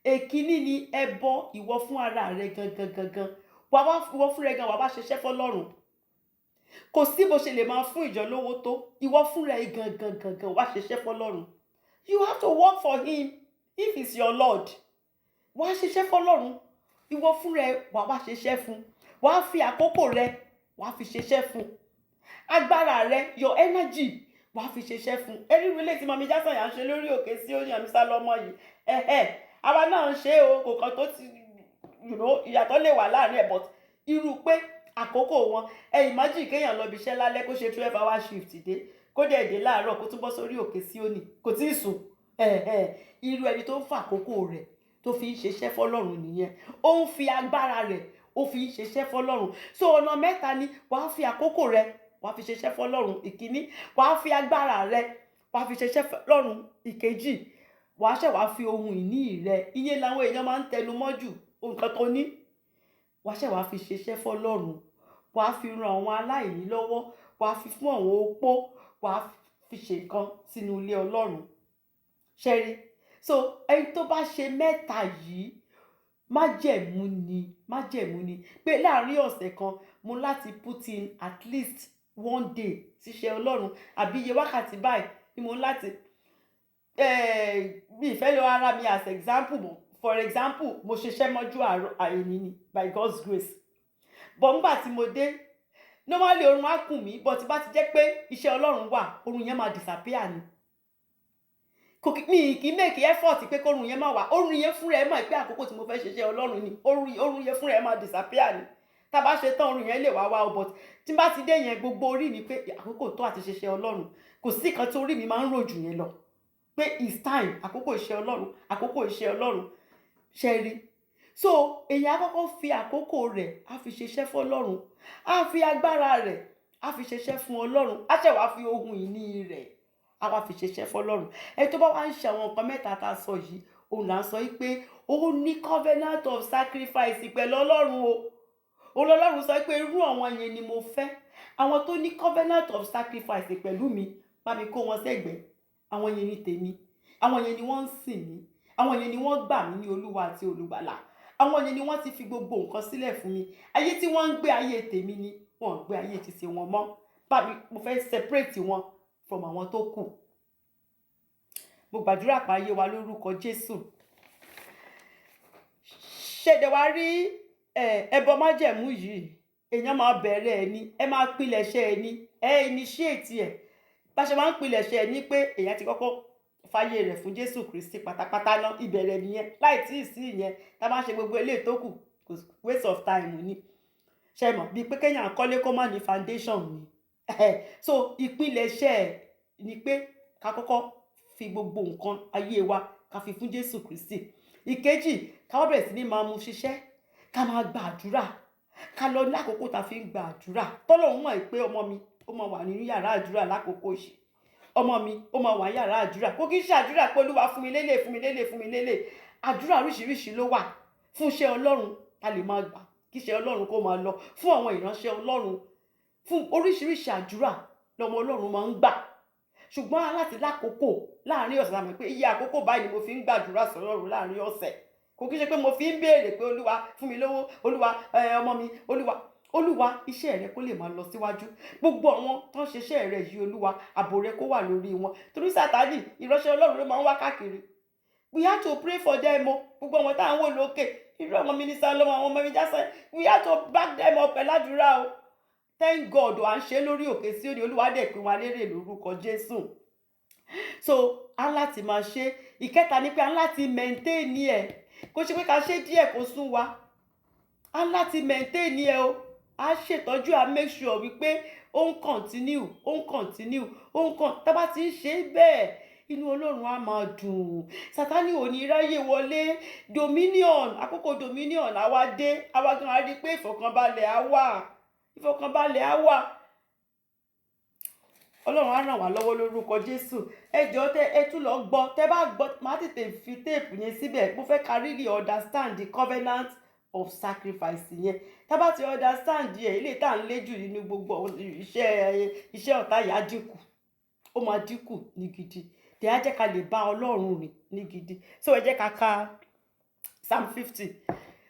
Èkíní ni ẹbọ ìwọ fún ara rẹ gangan gangan. Wà wá ìwọ fún rẹ gan, wà wá ṣiṣẹ́ fọ́lọ́run. Kò sí bó ṣe lè máa fún ìjọ lówó tó, ìwọ fún rẹ gangan gangan, wá ṣiṣẹ́ fọ́lọ́run. You have to work for him if he's your Lord. Wá ṣiṣẹ́ fọ́lọ́run. Ìwọ fún rẹ, wà wá ṣiṣẹ́ fún. Wà á fi àkókò rẹ, wà á fi ṣiṣẹ́ fún. Agbára rẹ, your energy, wà á fi ṣiṣẹ́ fún. Ẹrí relé tí Mummy Jásànyà ń ṣe lórí òkè sí òyìn àmì sálọmọ yìí, ẹ̀hẹ́, àwa náà ń ṣe o. Kò kàn tó ti ìyàtọ̀ lè wà láàrin ẹ̀, but irú pé àkókò wọn, ẹ imagine kéèyàn lọ ibi iṣẹ́ lálẹ́, kó ṣe 12 hour shift dé, kó dẹ̀ dé láàárọ̀, kó tún bọ́ sórí òkè Síónì, kò tí ì sùn. Irú ẹni tó ń fa àkókò rẹ̀ tó fi ń ṣiṣẹ́ fọlọ́run nìyẹn. Ó ń fi agbára rẹ̀, ó fi ń ṣiṣẹ́ fọlọ́run. So ọ̀nà mẹ́ta ni: wàá fi àkókò rẹ̀, wàá fi ṣiṣẹ́ fọlọ́run, ìkíní. Wàá fi agbára rẹ̀, wàá fi ṣiṣẹ́ fọlọ́run, ìkejì. Wàá ṣẹ̀ wàá fi ohun ìní rẹ̀, iye làwọn èèyàn máa ń tẹnu mọ́ jù, nǹkan tó ní, wàá ṣẹ̀ wàá fi ṣiṣẹ́ fọlọ́run, wàá fi ran àwọn aláìní lọ́wọ́, wàá fi fún àwọn opó, wàá fi ṣe nǹkan sínú ilé Ọlọ́run. Ṣẹ́rí, so ẹni tó bá ṣe mẹ́ta yìí, májẹ̀mú ni, májẹ̀mú ni pé láàárín ọ̀sẹ̀ kan, mo láti put in at least one day síṣẹ́ Ọlọ́run, àbí iye wákàtí báyìí ni mo láti. Mi ìfẹ́ lo ara mi as example mo. For example, mo ṣiṣẹ́ mọ́jú àárọ̀ àìní ni, by God's grace, but nígbà tí mo dé, normally oorun á kùn mí, but tí bá ti jẹ́ pé iṣẹ́ Ọlọ́run wà, oorun yẹn máa disappear ni. Kò kí mi kì í make effort pé kórun yẹn máa wà. Oorun yẹn fúnra ẹ̀ mọ̀ pé àkókò tí mo fẹ́ ṣiṣẹ́ Ọlọ́run ni. Oorun yẹn fúnra ẹ̀ máa disappear ni. Tá a bá ṣe tán, oorun yẹn lè wá wá o, but tí n bá ti dé yẹn, gbogbo orí mi pé àkókò tó àti ṣiṣẹ́ Ọlọ́run. Kò sí kan tí orí mi máa ń rò jù yẹn lọ, pé it's time, àkókò iṣẹ́ Ọlọ́run, àkókò iṣẹ́ Ọlọ́run. Ṣe rí? So èèyàn á kọ́kọ́ fi àkókò rẹ̀, á fi ṣiṣẹ́ fọlọ́run, á fi agbára rẹ̀, á fi ṣiṣẹ́ fún Ọlọ́run, á ṣẹ̀ wá fi ohun ìní rẹ̀, á wá fi ṣiṣẹ́ fọlọ́run. Ẹni tó bá wá ń ṣe àwọn nǹkan mẹ́ta tá a sọ yìí, òun là ń sọ yìí pé ó ní covenant of sacrifice pẹ̀lú Ọlọ́run o. Òun lọ́lọ́run sọ pé irú àwọn yẹn ni mo fẹ́, àwọn tó ní covenant of sacrifice pẹ̀lú mi. Bá mi kó wọn sẹ́gbẹ̀ẹ́. Àwọn yẹn ni tèmi, àwọn yẹn ni wọ́n ń sìn mí, àwọn yẹn ni wọ́n gbà mí ní Olúwa àti Olùgbàlà, àwọn yẹn ni wọ́n ti fi gbogbo nǹkan sílẹ̀ fún mi. Ayé tí wọ́n ń gbé, ayé tèmi ni wọ́n ń gbé, ayé ti ṣe wọn mọ́. Bá mi, mo fẹ́ separate wọn from àwọn tó kù. Mo gbàdúrà pa ayé wa lórúkọ Jésù. Ṣẹ̀dẹ̀ wá rí ẹbọ májẹ̀mú yìí, èèyàn máa bẹ̀rẹ̀ ẹ ní, ẹ máa pilẹ̀ṣẹ̀ ẹ ní, ẹ initiate ẹ̀. Bá ṣe máa ń pilẹ̀ṣẹ̀ ẹ ní pé èèyàn ti kọ́kọ́ fàyè rẹ̀ fún Jésù Kristi pátápátá náà, ìbẹ̀rẹ̀ nìyẹn. Láì tí ì sí ìyẹn, tá a bá ń ṣe gbogbo eléyìí tó kù, kò waste of time ni. Ṣe mọ̀ bíi pé kéèyàn kọ́lé kó má ní foundation ni. So ìpilẹ̀ṣẹ̀ ẹ̀ ni pé ká kọ́kọ́ fi gbogbo nǹkan ayé wa, ká fi fún Jésù Kristi. Ìkejì, ká wá bẹ̀rẹ̀ sí ní máa mú ṣiṣẹ́, ká máa gba àdúrà, ká lọ ní àkókò tá a fi ń gba àdúrà. Tọ́lọ́run mọ̀ pé ọmọ mi, ó máa wà nínú yàrá àdúrà lákòókò yìí, ọmọ mi, ó máa wà ní yàrá àdúrà. Kò kí ń ṣe àdúrà pé Olúwa, fún mi lélẹ̀, fún mi lélẹ̀, fún mi lélẹ̀. Àdúrà oríṣiríṣi ló wà fún iṣẹ́ Ọlọ́run ta lè máa gbà kí iṣẹ́ Ọlọ́run kó máa lọ, fún àwọn ìránṣẹ́ Ọlọ́run, fún oríṣiríṣi àdúrà lọmọ Ọlọ́run máa ń gbà. Ṣùgbọ́n aláti lákòókò láàrin ọ̀sẹ̀, àmọ́ pé iye àkókò báyìí ni mo fi ń gbàdúrà sọ́lọ́run láàrin ọ̀sẹ̀. Kò kí ṣe pé mo fi ń béèrè pé Olúwa, fún mi lówó, Olúwa, ọmọ mi, Olúwa, Olúwa, iṣẹ́ rẹ kó lè máa lọ síwájú, gbogbo àwọn tó ń ṣiṣẹ́ rẹ yìí, Olúwa, ààbò rẹ kó wà lórí wọn, torí Sátánì, ìránṣẹ́ Ọlọ́run ló máa ń wá káàkiri. We have to pray for them o. Gbogbo àwọn tá à ń wò lókè, irú àwọn Minister lọ́wọ́, àwọn ọmọ mi jásẹ̀, we have to back them up pẹ̀lú àdúrà o. Thank God, à ń ṣe lórí òkè Síónì. Olúwa dẹ̀ pín wa lérè lórúkọ Jésù. So a ń láti máa ṣe. Ìkẹta ni pé a ń láti maintain ẹ. Kó ṣe pé ká ṣe díẹ̀ kó sún wa, a ń láti maintain ẹ o. A ṣètọ́jú, a make sure wípé ó ń continue, ó ń continue, ó ń con. Tá bá ti ń ṣe bẹ́ẹ̀, inú Ọlọ́run á máa dùn, Sátánì ò ní ráyè wọlé. Dominion, àkókò dominion àwa dé, àwa gan á rí i pé ìfọ̀kànbalẹ̀ á wà, ìfọ̀kànbalẹ̀ á wà. Ọlọ́run á ràn wá lọ́wọ́ lórúkọ Jésù. Ẹ jọ̀ọ́, tẹ ẹ tún lọ gbọ́. Tẹ bá gbọ́, má tètè fi tape yẹn síbẹ̀. Mo fẹ́ ká really understand the covenant of sacrifice yẹn. Tá bá ti understand yẹ, ilé tá à ń lé jù nínú gbogbo iṣẹ́ ọ̀tá yìí á dínkù, ó máa dínkù ní gidi. Tẹ̀ á jẹ́ ká lè bá Ọlọ́run rìn ní gidi. So ẹ jẹ́ ká ka Psalm 50.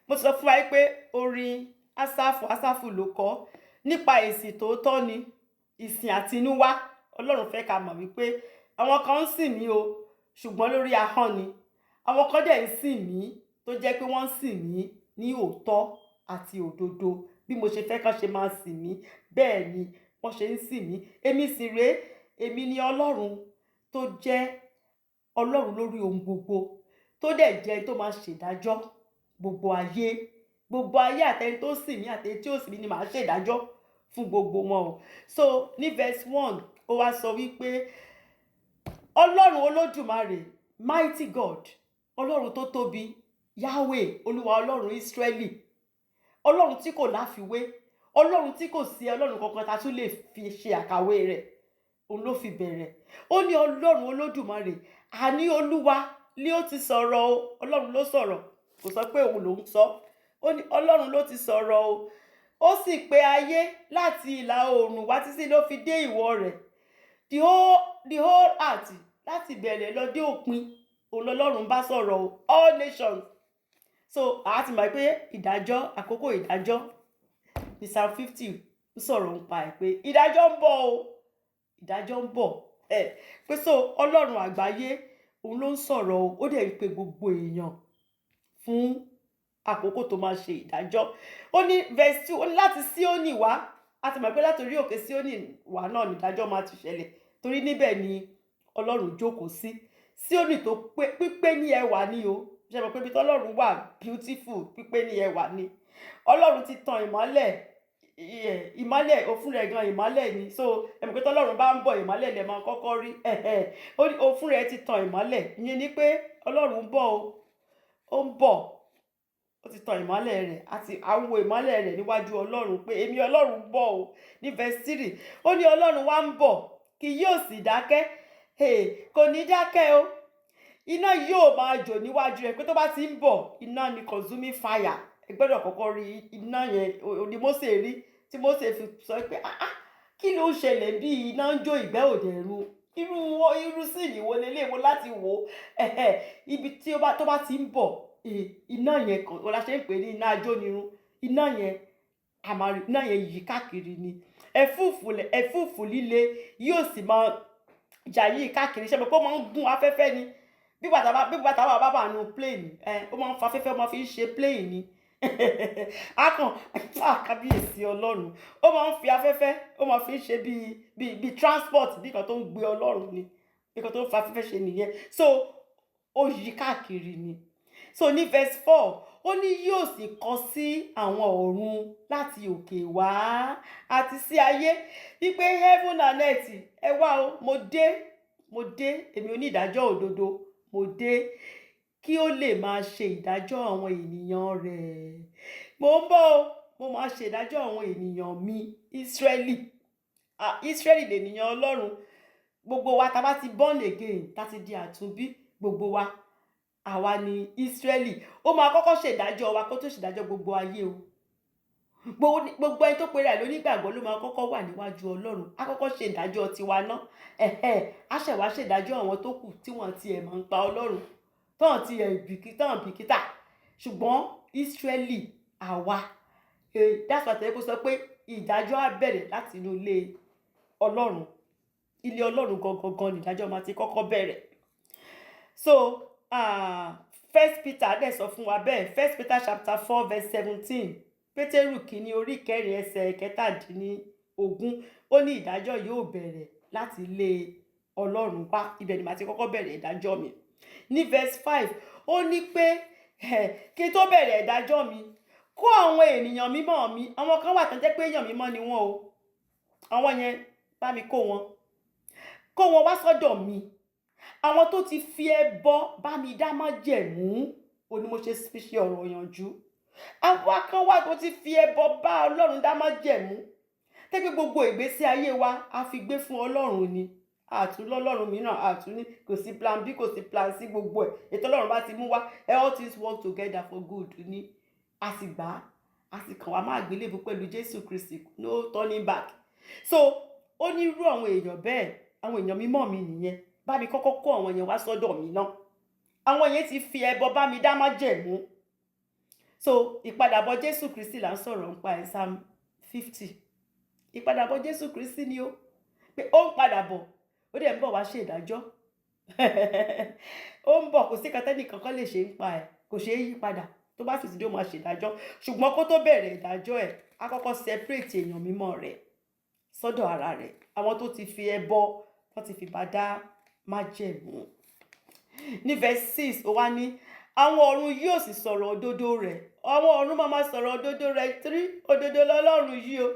Mo ti sọ fún wa pé orin Asáfù, Asáfù ló kọ nípa èsì tòótọ́ ni ìsìn àtinúwá. Ọlọ́run fẹ́ ká mọ̀ wípé àwọn kan ń sìn mí o, ṣùgbọ́n lórí ahọ́n ni. Àwọn kan dẹ̀ ń sìn mí tó jẹ́ pé wọ́n ń sìn mí ní òótọ́ àti òdodo. Bí mo ṣe fẹ́ kán ṣe máa sìn mí, bẹ́ẹ̀ ni wọ́n ṣe ń sìn mí. Èmi sì rèé, èmi ni Ọlọ́run tó jẹ́ Ọlọ́run lórí ohun gbogbo, tó dẹ̀ jẹ́ tó máa ṣèdájọ́ gbogbo ayé. Gbogbo ayé, àtẹni tó sìn mí, àtẹni tí ò sìn mí, ni màá ṣèdájọ́ fún gbogbo wọn o. So ní verse 1, ó wá sọ wípé Ọlọ́run Olódùmarè, mighty God, Ọlọ́run tó tóbi, Yahweh, Olúwa Ọlọ́run Ísírẹ́lì, Ọlọ́run tí kò láfiwé, Ọlọ́run tí kò sí Ọlọ́run kankan tá a tún lè fi ṣe àkàwé rẹ̀, òun ló fi bẹ̀rẹ̀. Ó ní Ọlọ́run Olódùmarè, àní Olúwa ni ó ti sọ̀rọ̀ o. Ọlọ́run ló sọ̀rọ̀, kò sọ pé òun lòún sọ. Ó ní Ọlọ́run ló ti sọ̀rọ̀ o, ó sì pe ayé láti ìlà oòrùn wá títí ló fi dé ìwọ̀ rẹ̀. The whole earth, láti bẹ̀rẹ̀ lọ dé òpin, òun lọ́lọ́run bá sọ̀rọ̀ o, all nations. So a ti mọ̀ pé ìdájọ́, àkókò ìdájọ́ ní Psalm 50 ń sọ̀rọ̀ ń pa ẹ̀, pé ìdájọ́ ń bọ̀ o, ìdájọ́ ń bọ̀ ẹ̀ pé. So Ọlọ́run àgbáyé, òun ló ń sọ̀rọ̀ o. Ó dẹ̀ ń pe gbogbo èèyàn fún àkókò tó máa ṣe ìdájọ́. Ó ní verse 2, ó ní láti Síónì wá. A ti mọ̀ pé láti orí òkè Síónì wá náà ní ìdájọ́ máa ti ṣẹlẹ̀, torí níbẹ̀ ni Ọlọ́run jókòó sí. Síónì tó pé, pípé ní ẹwà ni o. Ṣe mọ̀ pé ibi tọ́lọ́run wà beautiful, pípé ní ẹwà ni. Ọlọ́run ti tan ìmọ́lẹ̀, ìmọ́lẹ̀ òfin rẹ̀ gan ìmọ́lẹ̀ ni. So ẹ mọ̀ pé tọ́lọ́run bá ń bọ̀, ìmọ́lẹ̀ lẹ̀ máa kọ́kọ́ rí. Ó ní òfin rẹ̀ ti tan ìmọ́lẹ̀. Ìyẹn ni pé Ọlọ́run ń bọ̀ o, ó ń bọ̀, ó ti tan ìmọ́lẹ̀ rẹ̀, àti àwọn ìmọ́lẹ̀ rẹ̀ níwájú Ọlọ́run, pé èmi Ọlọ́run ń bọ̀ o. Ní verse 3, ó ní Ọlọ́run wá ń bọ̀, kì yóò sì dákẹ́. Kò ní dákẹ́ o. Iná yóò máa jò níwájú rẹ̀, pé tó bá ti ń bọ̀, iná ni, consuming fire. Ẹ gbọ́dọ̀ kọ́kọ́ rí iná yẹn. Ní Mósè rí, tí Mósè fi sọ pé, "Ah ah, kí ló ń ṣẹlẹ̀ bí iná ń jó, ìgbẹ́ òde run? Irú scene wo lélẹ̀ wo láti wò ó?" Ibi tí ó bá tó bá ti ń bọ̀, iná yẹn kan ó la ṣe ń pè ní iná ajónirun. Iná yẹn, àmàrí iná yẹn yí káàkiri ni. Ẹ̀fúùfù líle yóò sì máa jà yí káàkiri. Ṣe mọ̀ pé ó máa ń gún afẹ́fẹ́ ni, bí bàtà bá wà nù plane ẹ, ó máa ń fa afẹ́fẹ́, ó máa fi ń ṣe plane ni. A kàn kábíyèsí Ọlọ́run, ó máa ń fi afẹ́fẹ́, ó máa fi ń ṣe bíi transport, bí kan tó ń gbé Ọlọ́run ni, bí kan tó ń fa afẹ́fẹ́ ṣe nìyẹn. So ó yí káàkiri ni. So ní verse 4, ó ní yóò sì kọ sí àwọn ọ̀run láti òkè wá àti sí ayé, wípé heaven and earth, ẹ wá o, mo dé, mo dé, èmi onídàájọ́ òdodo, mo dé, kí ó lè máa ṣe ìdájọ́ àwọn ènìyàn rẹ̀. Mo ń bọ̀ o, mo máa ṣe ìdájọ́ àwọn ènìyàn mi, Ísírẹ́lì. Ah, Ísírẹ́lì lènìyàn Ọlọ́run. Gbogbo wa tá bá ti born again, tá ti di àtúnbí, gbogbo wa, àwa ni Ísírẹ́lì. Ó máa kọ́kọ́ ṣèdájọ́ wa kó tó ṣèdájọ́ gbogbo ayé o. Gbogbo ẹni tó pera ẹ̀ lónígbàgbọ́ ló máa kọ́kọ́ wà níwájú Ọlọ́run. Á kọ́kọ́ ṣe ìdájọ́ tiwa ná, ẹ̀hẹ́, á ṣẹ̀ wá ṣèdájọ́ àwọn tó kù tí wọ́n ti ẹ̀ máa ń pa Ọlọ́run tọ́n ti ẹ̀ bìkítà bìkítà. Ṣùgbọ́n Ísírẹ́lì, àwa, that's why tẹ́lẹ̀ kó sọ pé ìdájọ́ á bẹ̀rẹ̀ láti inú ilé Ọlọ́run. Ilé Ọlọ́run gangan gan ni ìdájọ́ máa ti kọ́kọ́ bẹ̀rẹ̀. So First Peter dẹ̀ sọ fún wa bẹ́ẹ̀. First Peter chapter 4 verse 17, Pétérù kìíní orí 4 ẹsẹ̀ 17, ó ní ìdájọ́ yóò bẹ̀rẹ̀ láti ilé Ọlọ́run wá. Ibẹ̀ ni màá ti kọ́kọ́ bẹ̀rẹ̀ ìdájọ́ mi. Ní verse 5, ó ní pé kí n tó bẹ̀rẹ̀ ìdájọ́ mi, kó àwọn ènìyàn mímọ́ mi. Àwọn kan wà tó jẹ́ pé èèyàn mímọ́ ni wọ́n o. Àwọn yẹn, bá mi kó wọn wá sọ́dọ̀ mi, àwọn tó ti fi ẹbọ bá mi dá májẹ̀mú. Ó ní mo ṣe fi ṣe ọ̀rọ̀ yànjú. Àwọn kan wà tó ti fi ẹbọ bá Ọlọ́run dá májẹ̀mú, tẹ́gbẹ́ gbogbo ìgbésí ayé wa a fi gbé fún Ọlọ́run ni. Àtún lọ́lọ́run mìíràn, àtún ní kò sí plan B, kò sí plan C. Gbogbo ẹ̀, ètò Ọlọ́run bá ti mú wá, all things work together for good ni. A sì gbà á, a sì kàn wá máa gbélébùú pẹ̀lú Jésù Kristi, no turning back. So ó ní irú àwọn èèyàn bẹ́ẹ̀, àwọn èèyàn mímọ́ mi nìyẹn, bá mi kọ́kọ́ kó àwọn yẹn wá sọ́dọ̀ mi náà. Àwọn yẹn ti fi ẹbọ bá mi dá májẹ̀mú. So ìpadàbọ̀ Jésù Kristi là ń sọ̀rọ̀ nípa ẹ̀. Psalm 50, ìpadàbọ̀ Jésù Kristi ni ó pé ó ń padà bọ̀, ó dẹ̀ ń bọ̀ wá ṣe ìdájọ́. Ó ń bọ̀, kò sí kẹtẹ́nì kankan lè ṣe ń pa ẹ̀, kò ṣeé yí padà. Tó bá sì ti dé, ó máa ṣèdájọ́. Ṣùgbọ́n kó tó bẹ̀rẹ̀ ìdájọ́ ẹ̀, á kọ́kọ́ separate èèyàn mímọ́ rẹ̀ sọ́dọ̀ ara rẹ̀, àwọn tó ti fi ẹbọ, tó ti fi bá dá májẹ̀mú. Ní verse 6, ó wá ní àwọn ọ̀run yóò sì sọ̀rọ̀ òdodo rẹ̀. Àwọn ọ̀run máa ma sọ̀rọ̀ òdodo rẹ̀ tírí. Òdodo lọ́lọ́run yìí o,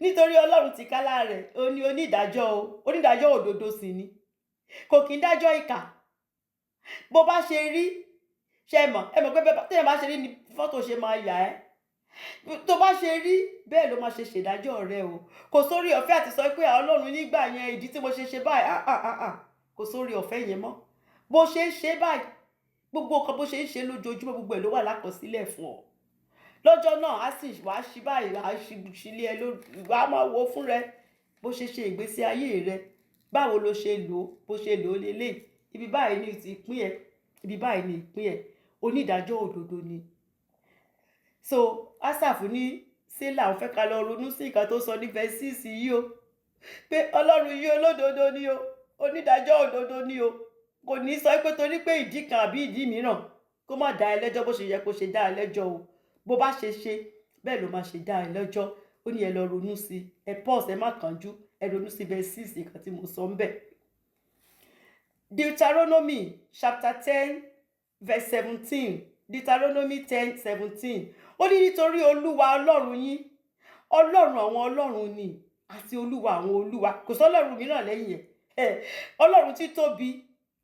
nítorí Ọlọ́run tìkálà rẹ̀ ó ní onídàájọ́ o. Onídàájọ́ òdodo sì ni, kò kí ń dájọ́ ìkà. Bó bá ṣe rí, ṣe mọ̀, ẹ mọ̀ pé téèyàn bá ṣe rí ni fọ́tò ṣe máa yà ẹ́. Tó bá ṣe rí bẹ́ẹ̀ ló máa ṣe ṣèdájọ́ rẹ o. Kò sórí ọ̀fẹ́ àti sọ pé Ọlọ́run, nígbà yẹn, ìdí tí mo ṣe ṣe báyìí, ah ah ah ah, kò sórí ọ̀fẹ́ yẹn mọ́. Bó ṣe ń ṣe báyìí, gbogbo nǹkan bó ṣe ń ṣe lójoojúmọ́, gbogbo ẹ̀ ló wà lákọsílẹ̀ fún ọ lọ́jọ́ náà. Á sì wàá ṣí báyìí, wàá ṣí sílé ẹ, wàá máa wo fún rẹ bó ṣe ṣe ìgbésí ayé rẹ, báwo ló ṣe lò ó, bó ṣe lò ó lélẹ̀. Ibi báyìí ni ìpín ẹ, ibi báyìí ni ìpín ẹ. Onídàájọ́ òdodo ni. So Asaph ní Sélà òun fẹ́ ká lọ ronú sí nǹkan tó sọ ní verse 6 yìí o, pé Ọlọ́run yìí, olódodo ni o, onídàájọ́ òdodo ni o. Kò ní sọ pé torí pé ìdí kan àbí ìdí mìíràn, kó má dá ẹ lẹ́jọ́ bó ṣe yẹ kó ṣe dá ẹ lẹ́jọ́ o. Bó bá ṣe ṣe bẹ́ẹ̀ ló máa ṣe dá ẹ lẹ́jọ́. Ó ní ẹ lọ ronú sí ẹ, pause, ẹ má kánjú, ẹ ronú sí verse 6, nǹkan tí mo sọ ń bẹ̀. Deuteronomy chapter 10 verse 17, Deuteronomy 10:17, ó ní nítorí Olúwa Ọlọ́run yín, Ọlọ́run àwọn ọlọ́run ni àti Olúwa àwọn olúwa, kò sọ́lọ́run mìíràn lẹ́yìn ẹ̀, Ọlọ́run títóbi,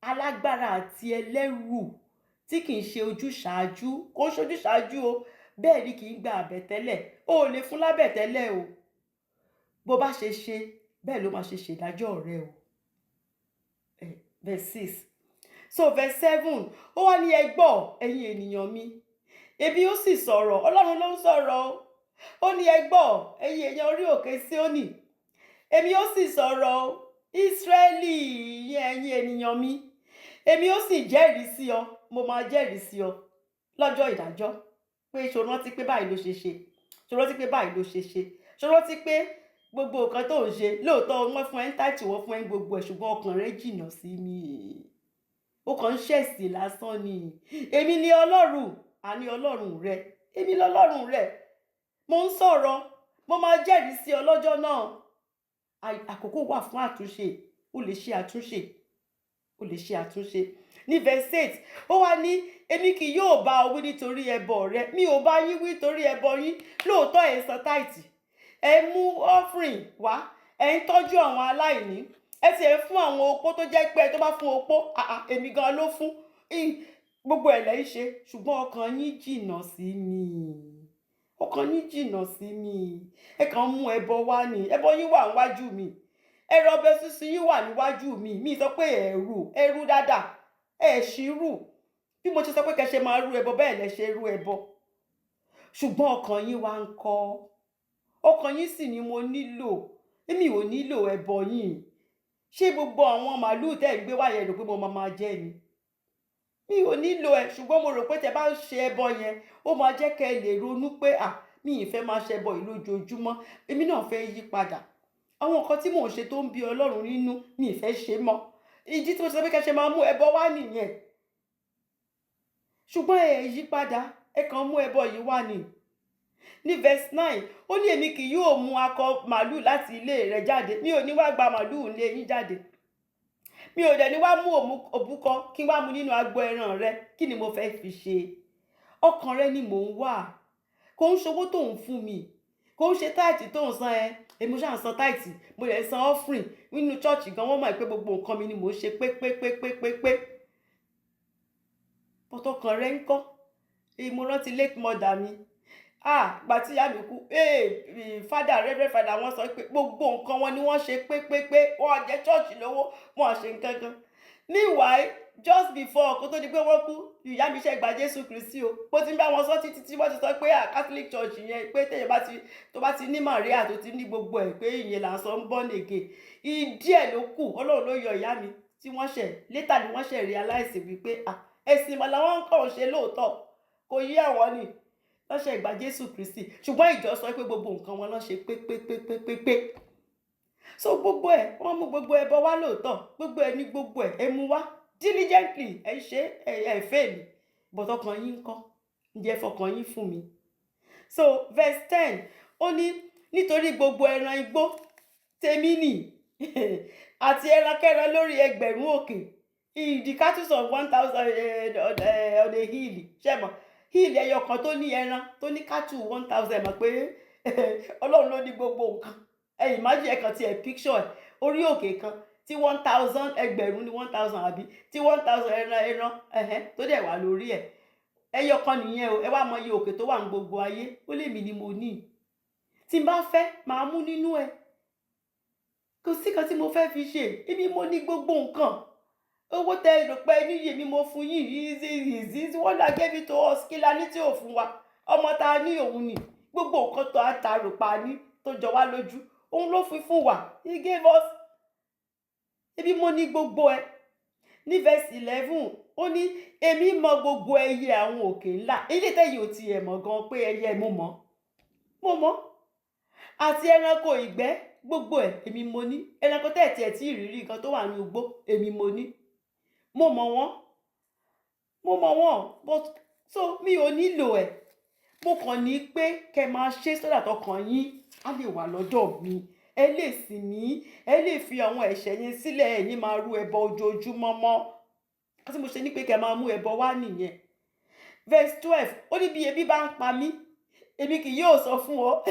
alágbára àti ẹlẹ́rù, tí kì í ṣe ojúṣàájú, kò ń ṣojúṣàájú o, bẹ́ẹ̀ ni kì í gba àbẹ̀tẹ́lẹ̀. O ò lè fún lábẹ̀tẹ́lẹ̀ o. Bó bá ṣe ṣe bẹ́ẹ̀ ló máa ṣe ṣèdájọ́ rẹ o. Verse 6. So verse 7, ó wá ní ẹ gbọ́, ẹ̀yin ènìyàn mi, èmi ó sì sọ̀rọ̀. Ọlọ́run ló ń sọ̀rọ̀ o. Ó ní ẹ gbọ́, ẹ̀yin èèyàn orí òkè Síónì, èmi ó sì sọ̀rọ̀ o. Ísírẹ́lì, ìyẹn ẹ̀yin ènìyàn mi, èmi ó sì jẹ́rìí sí ọ. Mo máa jẹ́rìí sí ọ lọ́jọ́ ìdájọ́ pé ṣo rántí pé báyìí ló ṣe ṣe? Ṣo rántí pé báyìí ló ṣe ṣe? Ṣo rántí pé gbogbo nǹkan tó ń ṣe, lóòótọ́ wọ́n fún ẹ ń táìtì, wọ́n fún ẹ ń gbogbo ẹ̀, ṣùgbọ́n ọkàn rẹ jìnnà sí mi, ó kàn ń ṣẹ̀sìn lásán ni. Èmi ni Ọlọ́run, àní Ọlọ́run rẹ, èmi lọ́lọ́run rẹ. Mo ń sọ̀rọ̀, mo máa jẹ́rìí sí ọ lọ́jọ́ náà. Àkókò wà fún àtúnṣe. Ó lè ṣe àtúnṣe, ó lè ṣe àtúnṣe. Ní verse 8, ó wá ní èmi kì yóò bá ọ wí nítorí ẹbọ rẹ. Mi ò bá yín wí nítorí ẹbọ yín. Lóòótọ́, ẹ̀ ń san tithe, ẹ mú offering wá, ẹ ń tọ́jú àwọn aláìní, ẹ sì ń fún àwọn opó, tó jẹ́ pé ẹ tó bá fún opó, èmi gan ló fún. Gbogbo ẹ̀ lẹ́ ń ṣe, ṣùgbọ́n ọkàn yín jìnnà sí mi, ọkàn yín jìnnà sí mi. Ẹ kàn ń mú ẹbọ wá ni. Ẹbọ yín wà níwájú mi, ẹrọ ọbẹ̀ sísun yín wà níwájú mi. Mi sọ pé ẹrù ẹrù dáadáa, ẹ ṣì rù. Bí mo ṣe sọ pé kẹ́ ṣe máa rú ẹbọ, bẹ́ẹ̀ lẹ ṣe rú ẹbọ, ṣùgbọ́n ọkàn yín wá ń kọ́. Ọkàn yín sì ni mo nílò, èmi ò nílò ẹbọ yín. Ṣé gbogbo àwọn màálùú tẹ́ ń gbé wá yẹn, rò pé mo máa máa jẹ ni? Mi ò nílò ẹ̀. Ṣùgbọ́n mo rò pé tẹ́ bá ń ṣe ẹbọ yẹn, ó máa jẹ́ kẹ́ ẹ lè ronú pé à, mi ì fẹ́ máa ṣe ẹbọ yìí lójoojúmọ́, èmi náà fẹ́ yí padà. Àwọn nǹkan tí mò ń ṣe tó ń bí Ọlọ́run nínú, mi ì fẹ́ ṣe mọ́. Ìdí tí mo sọ pé kẹ́ ṣe máa mú ẹbọ wá nìyẹn. Ṣùgbọ́n ẹ yí padà, ẹ kàn mú ẹbọ yìí wá ni. Ní verse 9, ó ní, "Èmi kì yóò mú akọ màlúù láti ilé rẹ jáde." Mi ò ní wá gba màlúù ilé yín jáde. Mi ò dẹ̀ ní wá mú òbúkọ kí n wá mú nínú agbo ẹran rẹ. Kí ni mo fẹ́ fi ṣe? Ọkàn rẹ ni mò ń wà. Kò ń ṣowó tó ń fún mi, kò ń ṣe tithe tó ń san. Ẹ èmi ṣáà ń san tithe, mo lè san offering nínú church gan. Wọ́n mọ̀ pé gbogbo nǹkan mi ni mò ń ṣe pé pé pé pé pé pé, but ọkàn rẹ ń kọ́? Mo rántí late mother mi. Ah, gba tí ìyá mi kú, ee, father, reverend father, wọ́n sọ pé gbogbo nǹkan wọn ni wọ́n ṣe pé pé pé. Wọ́n jẹ́ church lówó, wọ́n ṣe nǹkan kan. Meanwhile, just before kó tó di pé wọ́n kú, ìyá mi ṣe gba Jésù Kristi o. Bó ti ń bá wọn sọ títí tí wọ́n ti sọ pé, ah, Catholic Church yẹn, pé téèyàn bá ti tó bá ti ní Maria, tó ti ní gbogbo ẹ̀, pé ìyẹn là ń sọ ń born again. Ìdí ẹ̀ ló kù. Ọlọ́run ló yọ ìyá mi tí wọ́n ṣẹ̀ later ni wọ́n ṣẹ̀ realize wípé, ah, ẹ̀sìn ìmọ̀ làwọn ń kàn ṣe lóòótọ́, kò yí àwọn ni wọ́n ṣe gba Jésù Kristi. Ṣùgbọ́n ìjọ sọ pé gbogbo nǹkan wọn ló ṣe pé pé pé pé pé pé. So gbogbo ẹ̀, wọ́n mú gbogbo ẹbọ wá lóòótọ́, gbogbo ẹ̀ ní gbogbo ẹ̀, ẹ mú wá diligently, ẹ ṣe, ẹ fẹ́ mi, but ọkàn yín ń kọ́? Ǹjẹ́ fọkàn yín fún mi? So verse 10, ó ní, "Nítorí gbogbo ẹran igbó tèmi nì, àti ẹrankẹ́ran lórí ẹgbẹ̀rún òkè." The cattle of 1,000 on a hill. Ṣé mọ̀ hill ẹyọ kan tó ní ẹran, tó ní cattle 1,000? Mọ̀ pé Ọlọ́run ló ní gbogbo nǹkan. Ẹ imagine, ẹ kàn tiẹ̀ picture ẹ̀, orí òkè kan tí 1,000, ẹgbẹ̀rún ní 1,000, àbí tí 1,000 ẹran ẹ̀hẹ́n tó dẹ̀ wà lórí ẹ̀. Ẹyọ kan nìyẹn o. Ẹ wá mọ iye òkè tó wà ní gbogbo ayé. Ó lè mí ni mo ní. Tí n bá fẹ́, màá mú nínú ẹ̀. Kò sí kan tí mo fẹ́ fi ṣe. Èmi mo ní gbogbo nǹkan. Owó tẹ rò pé níyì mi mo fún yín, easy easy wọ́n náà gave it to us. Kí la ní tí ò fún wa? Ọmọ ta ní, òun ni. Gbogbo nǹkan tó a ta rò pa ní tó jọ wá lójú, òun ló fi fún wa. He gave us. Ebi mo ní gbogbo ẹ. Ní verse 11, ó ní, "Èmi mọ gbogbo ẹyẹ àwọn òkè ńlá." Ilé tẹ̀yìn ò tiẹ̀ mọ̀ gan pé ẹyẹ, mo mọ̀, mo mọ̀, àti ẹranko ìgbẹ́, gbogbo ẹ̀ èmi mo ní. Ẹranko tẹ̀ tiẹ̀ tí ìrírí nǹkan tó wà ní igbó, èmi mo ní. Mo mọ̀ wọ́n, mo mọ̀ wọ́n. But so mi ò nílò ẹ̀. Mo kàn ní pé kẹ́ máa ṣe sódà tọkàn yín á lè wà lọ́dọ̀ mi, ẹ lè sìn mí, ẹ lè fi àwọn ẹ̀ṣẹ̀ yẹn sílẹ̀, ẹ ní máa rú ẹbọ ojoojúmọ́ mọ́. Tí mo ṣe ní pé kẹ́ máa mú ẹbọ wá nìyẹn. Verse 12, ó ní, "Bí ebi bá ń pa mí, èmi kì yóò sọ fún ọ."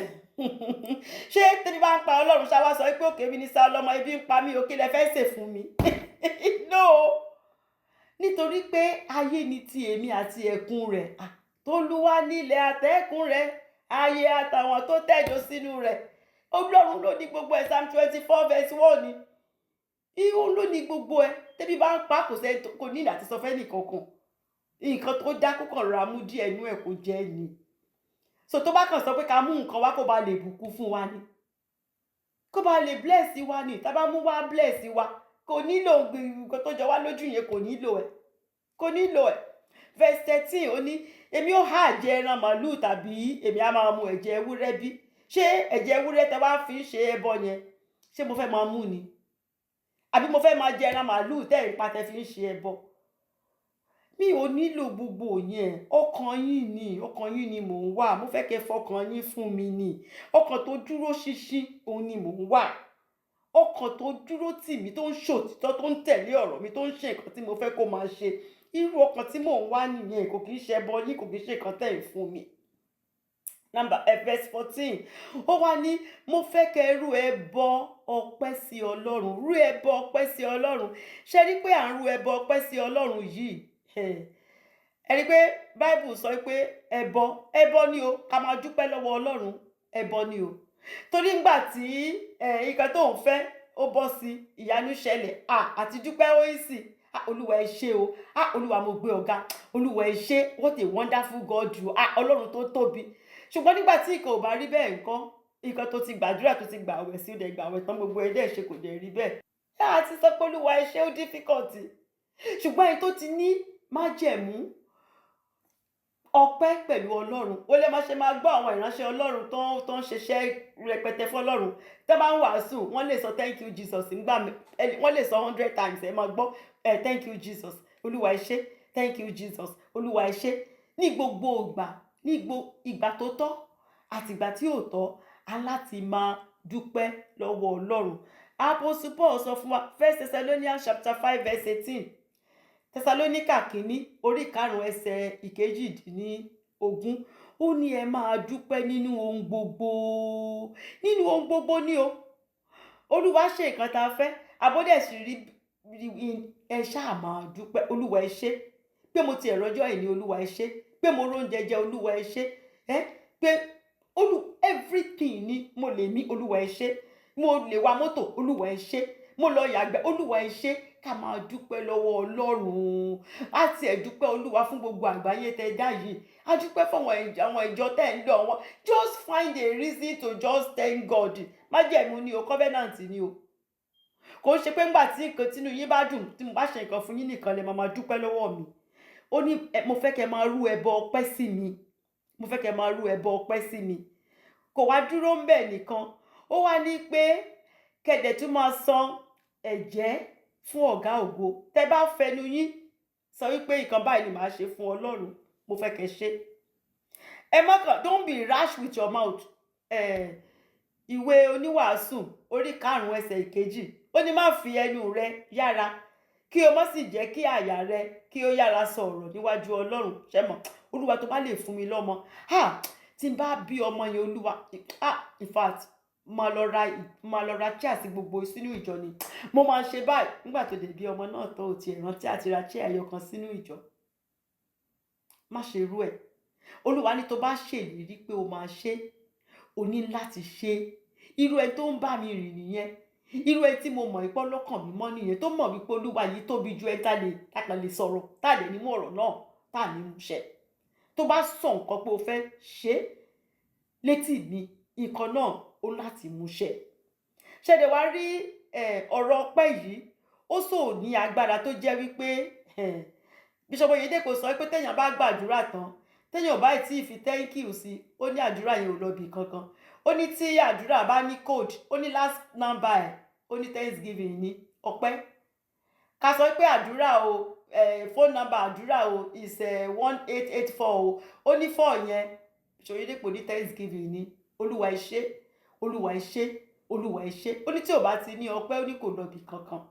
Ṣé tẹ́bí bá ń pa Ọlọ́run, ṣá wá sọ pé, "Òkè mi ní sá ọlọ́mọ, ebi ń pa mí, òkè lẹ fẹ́ sè fún mi"? No, nítorí pé ayé ni ti èmi àti ẹ̀kún rẹ̀. Tolúwa nílẹ̀ àtẹ̀kùn rẹ̀, ayé àtàwọn tó tẹ̀dó sínú rẹ̀. Ọlọ́run ló ní gbogbo ẹ̀. Psalm 24 verse 1 ni. Ihun ló ní gbogbo ẹ̀. Tẹ́bí bá ń pa, kò sẹ́ni kò ní ìdá ti sọ fẹ́ nìkankan. Nǹkan tó dá, kó kàn ra mú díẹ̀ inú ẹ̀ kó jẹ́ ni. So tó bá kàn sọ pé ká mú nǹkan wá, kó ba lè bùkún fún wa ni, kó ba lè bless wa ni. Tá bá mú wá, bless wa. Kò nílò nǹkan tó jọ wá lójú yẹn, kò nílò ẹ̀, kò nílò ẹ̀. Verse 13, ó ní, "Èmi ó hà jẹ ẹran màlúù, tàbí èmi á máa mu ẹ̀jẹ̀ ewúrẹ́ bí?" Ṣé ẹ̀jẹ̀ ewúrẹ́ tẹ wá fi ń ṣe ẹbọ yẹn, ṣé mo fẹ́ máa mú ni? Àbí mo fẹ́ máa jẹ ẹran màlúù tẹ́ ẹ̀ ń pa, tẹ́ fi ń ṣe ẹbọ? Mi ò nílò gbogbo yẹn. Ọkàn yín ni, ọkàn yín ni mò ń wà. Mo fẹ́ kẹ́ fọkàn yín fún mi ni. Ọkàn tó dúró ṣinṣin, òun ni mò ń wà. Ọkàn tó dúró tì mí, tó ń ṣòtítọ́, tó ń tẹ̀lé ọ̀rọ̀ mi, tó ń ṣe nǹkan tí mo fẹ́ kó máa ṣe, irú ọkàn tí mò ń wá nìyẹn. Kò kì í ṣe ẹbọ yín, kò kì í ṣe nǹkan tẹ̀ ń fún mi. Number verse 14, ó wá ní, "Mo fẹ́ kẹ́ rú ẹbọ ọpẹ́ sí Ọlọ́run." Rú ẹbọ ọpẹ́ sí Ọlọ́run. Ṣe rí pé à ń rú ẹbọ ọpẹ́ sí Ọlọ́run yìí? Ẹ rí pé Bible sọ pé ẹbọ, ẹbọ ni o. Ká máa dúpẹ́ lọ́wọ́ Ọlọ́run, ẹbọ ni o. Torí ńgbà tí nǹkan tó ń fẹ́ ó bọ́ sí, ìyanu ṣẹlẹ̀, àti dúpẹ́ ó yìí sì, "Olúwa, ẹ ṣé o. Olúwa, mo gbé ọ̀gá. Olúwa, ẹ ṣé. What a wonderful God you are. Ọlọ́run tó tóbi." Ṣùgbọ́n nígbà tí nǹkan ò bá rí bẹ́ẹ̀ ńkọ́? Nǹkan tó ti gbàdúrà, tó ti gbàwẹ̀ sí, ó dẹ̀ gbàwẹ̀ tán, gbogbo ẹ̀ dẹ̀ ṣe, kò dẹ̀ rí bẹ́ẹ̀, àti sọ pé "Olúwa, ẹ ṣé" ó difficult. Ṣùgbọ́n ẹni tó ti ní májẹ̀mú ọpẹ́ pẹ̀lú Ọlọ́run, ó lè má ṣe máa gbọ́ àwọn ìránṣẹ́ Ọlọ́run tó ń ṣiṣẹ́ rẹpẹtẹ fọlọ́run, tó bá ń wàásù, wọ́n lè sọ "Thank you, Jesus" ńgbà, wọ́n lè sọ 100 times. Ẹ máa gbọ́ ẹ, "Thank you, Jesus. Olúwa, ẹ ṣé, thank you, Jesus." Thank you, Jesus. Olúwa, ẹ ṣé. Ní gbogbo ìgbà, ní gbogbo ìgbà tó tọ́ àti ìgbà tí ò tọ́, a láti máa dúpẹ́ lọ́wọ́ Ọlọ́run. Apostle Paul sọ fún wa, First Thessalonians chapter 5 verse 18, Tẹsalóníkà kínní orí 5 ẹsẹ̀ 18, ó ní ẹ máa dúpẹ́ nínú ohun gbogbo. Nínú ohun gbogbo ní o. Olúwa ṣe nǹkan tá a fẹ́, àbódẹ̀ sì rí, ẹ ṣáà máa dúpẹ́. Olúwa, ẹ ṣé pé mo ti ẹ̀rọjọ́ ẹ̀ ní. Olúwa, ẹ ṣé pé mo róúnjẹ jẹ. Olúwa, ẹ ṣé ẹ pé olú everything ni mo lè mí. Olúwa, ẹ ṣé. Mo lè wa mọ́tò. Olúwa, ẹ ṣé. Mo lọ yàgbẹ́. Olúwa, ẹ ṣé. Ká máa dúpẹ́ lọ́wọ́ Ọlọ́run. Á tiẹ̀ dúpẹ́, Olúwa, fún gbogbo àgbáyé tẹ́ dá yìí. Á dúpẹ́ fún àwọn ìjọ tẹ́ ń lọ wọn. Just find a reason to just thank God. Májẹ̀mú ni o, covenant ni o. Kò ń ṣe pé ńgbà tí nǹkan tínú yín bá dùn, tí mo bá ṣe nǹkan fún yín nìkan lè máa dúpẹ́ lọ́wọ́ mi. Ó ní mo fẹ́ kẹ́ máa rú ẹbọ ọpẹ́ sí mi. Mo fẹ́ kẹ́ máa rú ẹbọ ọpẹ́ sí mi. Kò wá dúró ń bẹ̀ nìkan, ó wá ní pé kẹ̀dẹ̀ tún máa san ẹ̀jẹ́ fún Ọ̀gá Ògo. Tẹ́ bá fẹnu yín sọ wípé nǹkan báyìí ni màá ṣe fún Ọlọ́run, mo fẹ́ kẹ́ ṣe. Ẹ má kàn, don't be rash with your mouth. Ìwé Oníwàásù orí 5 ẹsẹ̀ 2, ó ní má fi ẹnu rẹ yára, kí o má sì jẹ́ kí àyà rẹ kí ó yára sọ̀rọ̀ níwájú Ọlọ́run. Ṣẹ́mọ̀, Olúwa, tó bá lè fún mi lọ́mọ, ha, tí n bá bí ọmọ yẹn, Olúwa, ah, in fact, máa lọ ra chair sí gbogbo sínú ìjọ ni mo máa ṣe báyìí. Nígbà tó dé bí ọmọ náà tó, ò tiẹ̀ rántí àti ra chair ẹyọ kan sínú ìjọ. Má ṣe irú ẹ̀. Olúwa ní tó bá ṣèlérí pé o máa ṣe, o ní láti ṣe. Irú ẹ tó ń bá mi rìn nìyẹn. Irú ẹ tí mo mọ̀ ipọ́ lọ́kàn mi mọ́ nìyẹn, tó mọ̀ wípé Olúwa yìí tóbi ju ẹ tá lè tá lè sọ̀rọ̀, tá lè ní mú ọ̀rọ̀ náà, tá ní mú ṣẹ. Tó bá sọ nǹkan pé o fẹ́ ṣe létí mi, nǹkan náà ó láti mú ṣẹ. Ṣẹ̀dẹ̀ wá rí ọ̀rọ̀ ọpẹ́ yìí, ó sò ní agbára tó jẹ́ wípé Bishop Oyedepo sọ pé téèyàn bá gbàdúrà tán, téèyàn ò bá tí ì fi thank you sí, ó ní àdúrà yẹn ò lọ bì kankan. Ó ní tí àdúrà bá ní code, ó ní last number ẹ̀, ó ní thanksgiving ní ọpẹ́. Ká sọ pé àdúrà o, phone number àdúrà o is 1884 o, ó ní four yẹn, Bishop Oyedepo ní thanksgiving ní. Olúwa, ẹ ṣé. Olúwa, ẹ ṣé. Olúwa, ẹ ṣé. Ó ní tí ò bá ti ní ọpẹ́, ó ní kò lọ bì kankan.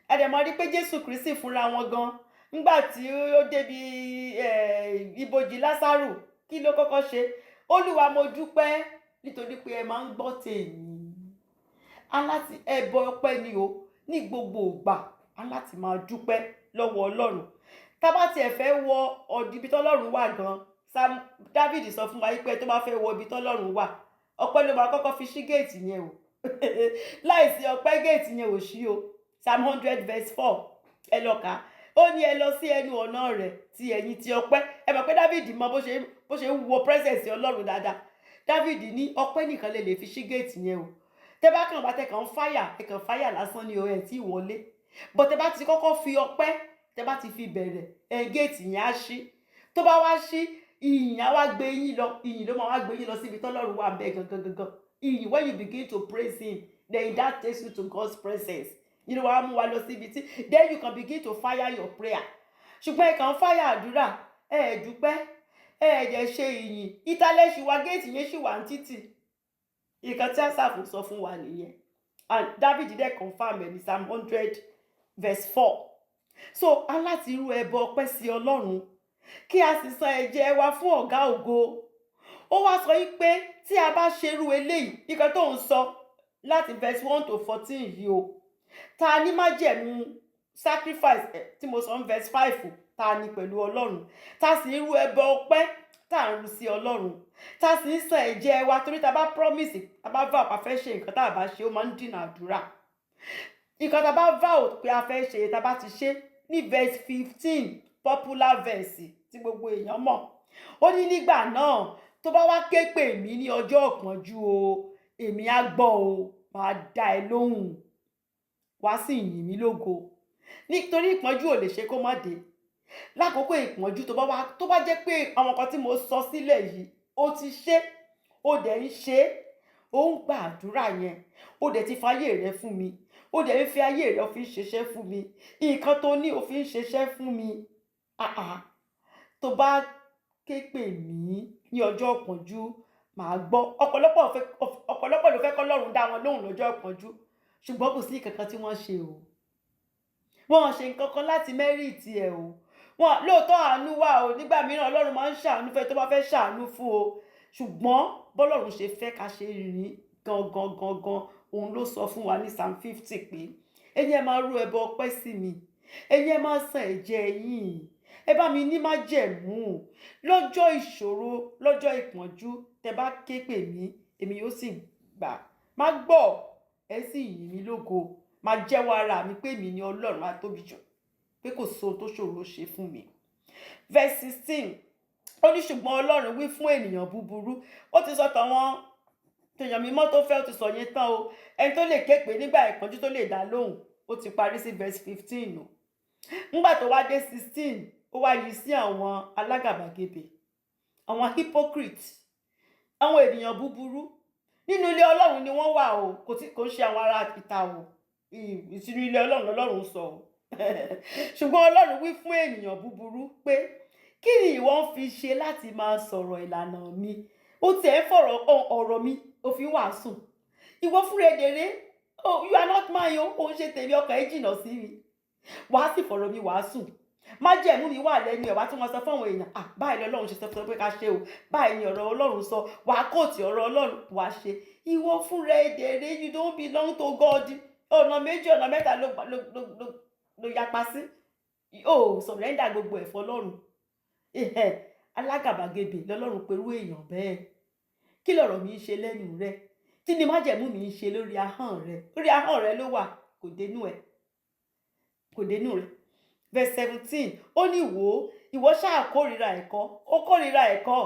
Ẹ dẹ̀ mọ̀ rí pé Jésù Kristi fúnra wọn gan, nígbà tí ó débi ibojì Lásárù, kí ló kọ́kọ́ ṣe? Olúwa, mo dúpẹ́ nítorí pé ẹ máa ń gbọ́ tèmi. Aláti ẹbọ ọpẹ́ ni o. Ní gbogbo ìgbà, aláti máa dúpẹ́ lọ́wọ́ Ọlọ́run. Tá bá tiẹ̀ fẹ́ wọ ọ̀dọ̀ ibi tọ́lọ́run wà gan, Sam David sọ fún wa pé tó bá fẹ́ wọ ibi tọ́lọ́run wà, ọpẹ́ ló máa kọ́kọ́ fi ṣí géètì yẹn o. Láìsí ọpẹ́, géètì yẹn ò ṣí o. Psalm 100 verse 4, ẹ lọ kà á. Ó ní ẹ lọ sí ẹnu ọ̀nà rẹ̀ ti ẹ̀yìn ti ọpẹ́. Ẹ mọ̀ pé David mọ bó ṣe ń wo presence Ọlọ́run dáadáa. David ní ọpẹ́ nìkan lè fi ṣí géètì yẹn o. Tẹ bá kàn bá tẹ kàn ń fáyà, ẹ kàn fáyà lásán ni o, ẹ tí wọlé. But tẹ bá ti kọ́kọ́ fi ọpẹ́, tẹ bá ti fi bẹ̀rẹ̀ ẹ, géètì yẹn á ṣí. Tó bá wá ṣí, ìyìn á wá gbé yín lọ. Ìyìn ló máa wá gbé yín lọ síbi tọ́lọ́run wà bẹ́ẹ̀ gangan gangan. Ìyìn, when you begin to praise him, then that takes you to God's presence. Wàá mú wa lọ síbi tí then you can begin to fire your prayer. Ṣùgbọ́n ẹ kàn ń fire àdúrà, ẹ ẹ̀ dúpẹ́, ẹ ẹ̀ dẹ̀ ṣe ìyìn, ìtàlẹ̀ ṣì wá, géètì yẹn ṣì wà ní títì. Nǹkan tí Asaph sọ fún wa nìyẹn, and David dẹ̀ confirm ẹ̀ ní Psalm 100 verse 4. So aláti rú ẹbọ ọpẹ́ sí Ọlọ́run, kí a sì san ẹ̀jẹ̀ wa fún Ọ̀gá Ògo. Ó wá sọ yìí pé tí a bá ṣerú eléyìí, nǹkan tó ń sọ láti verse 1 to 14 yìí o, ta ní májẹ̀mú sacrifice tí mo sọ ní verse 5, ta ni pẹ̀lú Ọlọ́run, ta sì ń rú ẹbọ ọpẹ́ tá à ń rú sí Ọlọ́run, ta sì ń san ẹ̀jẹ̀ wa, torí ta bá promise, ta bá vow pa fẹ́ ṣe nǹkan, tá a bá ṣe, ó máa ń dènà àdúrà. Nǹkan tá a bá vow pé a fẹ́ ṣe, tá a bá ti ṣe, ní verse 15, popular verse tí gbogbo èèyàn mọ̀, ó ní nígbà náà, tó bá wá ké pè mí ní ọjọ́ ìpọ́njú o, èmi á gbọ́ o, máa dá ẹ lóhùn, wá sì yìn mí lógo. Nítorí ìpọ́njú ò lè ṣe kó má dé. Lákòókò ìpọ́njú, tó bá wá, tó bá jẹ́ pé àwọn kan tí mo sọ sílẹ̀ yìí, ó ti ṣe, ó dẹ̀ ń ṣe, ó ń gba àdúrà yẹn, ó dẹ̀ ti fayé rẹ fún mi, ó dẹ̀ ń fi ayé rẹ fi ń ṣiṣẹ́ fún mi, nǹkan tó ní ó fi ń ṣiṣẹ́ fún mi. Ah ah, tó bá ké pè mí ní ọjọ́ ìpọ́njú, màá gbọ́. Ọ̀pọ̀lọpọ̀ ló fẹ́ kọ́lọ́run dá wọn lóhùn lọ́jọ́ ìpọ́njú, ṣùgbọ́n kò sí nǹkan kan tí wọ́n ṣe o. Wọ́n ṣe nǹkan kan láti merit ẹ̀ o. Wọn lóòótọ́, àánú wà o. Nígbà mìíràn, Ọlọ́run máa ń ṣàánú fẹ́ tó bá fẹ́ ṣàánú fún o, ṣùgbọ́n bọ́lọ́run ṣe fẹ́ ká ṣe rìn gangan gangan, òun ló sọ fún wa ní Psalm 50 pé ẹ̀yin, ẹ máa rú ẹbọ ọpẹ́ sí mi, ẹ̀yin, ẹ máa san ẹ̀jẹ̀ yín, ẹ bá mi ní májẹ̀mú. Lọ́jọ́ ìṣòro, lọ́jọ́ ìpọ́njú, tẹ bá ké pè mí, èmi yóò sì gbà, má gbọ́, ẹ sì yìn mí lógo. Máa jẹ́wọ́ ara mi pé èmi ni Ọlọ́run atóbi jù, pé kò sóhun tó ṣòro ṣe fún mi. Verse 16, ó ní, ṣùgbọ́n Ọlọ́run wí fún ènìyàn búburú. Ó ti sọ tàwọn tèèyàn mímọ́ tó fẹ́, ó ti sọ yẹn tán o. Ẹni tó lè ké pè nígbà ìpọ́njú, tó lè dá lóhùn, ó ti parí sí verse 15 o. Nígbà tó wá dé 16, ó wá yí sí àwọn alágàbàgebè, àwọn hypocrite, àwọn ènìyàn búburú. Nínú ilé Ọlọ́run ni wọ́n wà o, kò tí kò ń ṣe àwọn ará ìta o. Ìsinú ilé Ọlọ́run lọ́lọ́run sọ o. Ṣùgbọ́n Ọlọ́run wí fún ènìyàn búburú pé, kí ni ìwọ ń fi ṣe láti máa sọ̀rọ̀ ìlànà mi? Ó tiẹ̀ ń fọ̀rọ̀ ọ̀rọ̀ mi, ó fi ń wàásù. Ìwọ fúnra ẹ̀dẹ̀rẹ̀, oh, you are not mine o. Ò ń ṣe tèmi, ọkàn ẹ̀ jìnnà sí mi, wàá sì fọ̀rọ̀ mi wàásù. Májẹ̀mú mi wà lẹ́nu ẹ̀, wá tí wọ́n sọ fún àwọn èèyàn, ah, báyìí lọ́lọ́run ṣe sọ fún pé ká ṣe o, báyìí ni ọ̀rọ̀ Ọlọ́run sọ. Wàá quote ọ̀rọ̀ Ọlọ́run, wàá ṣe. Ìwọ fúnra ẹ̀dẹ̀rẹ̀, you don't belong to God. Ọ̀nà méjì, ọ̀nà mẹ́ta ló yapa sí o. Surrender gbogbo ẹ̀ fọlọ́run. Alágàbàgebè lọ́lọ́run pẹ̀lú èèyàn bẹ́ẹ̀. Kí lọ̀rọ̀ mi ń ṣe lẹ́nu rẹ? Kí ni májẹ̀mú mi ń ṣe lórí ahọ́n rẹ? Lórí ahọ́n rẹ ló wà, kò dénú ẹ̀, kò dénú rẹ. Verse 17, ó ní, wò ó, ìwọ ṣáà kórìíra ẹ̀kọ́, ó kórìíra ẹ̀kọ́.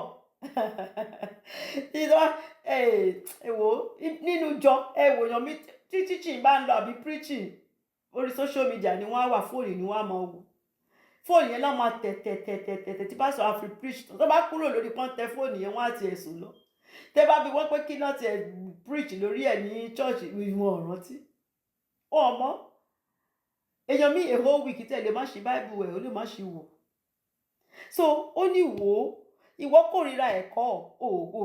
Ẹ wò ó, nínú ìjọ, ẹ wòyàn mi tí teaching bá ń lọ àbí preaching, orí social media ni wọ́n á wà, fóònù ni wọ́n á máa wò. Fóònù yẹn náà máa tẹ̀ tẹ̀ tẹ̀ tẹ̀ tẹ̀ tẹ̀ tí pásítọ̀ á fi preach. Tó bá kúrò lórí pọ́n tẹ fóònù yẹn, wọ́n á ti ẹ̀sùn lọ. Tẹ́ bá bi wọ́n pé kí náà tiẹ̀ preach lórí ẹ̀ ní church, ìwọ̀n ọ̀rántí wọn mọ́. Èèyàn mi, a whole week tẹ́ lè má ṣí Bible ẹ̀, ó lè má ṣí wò. So ó ní, wò ó, ìwọ kórìíra ẹ̀kọ́, ò ò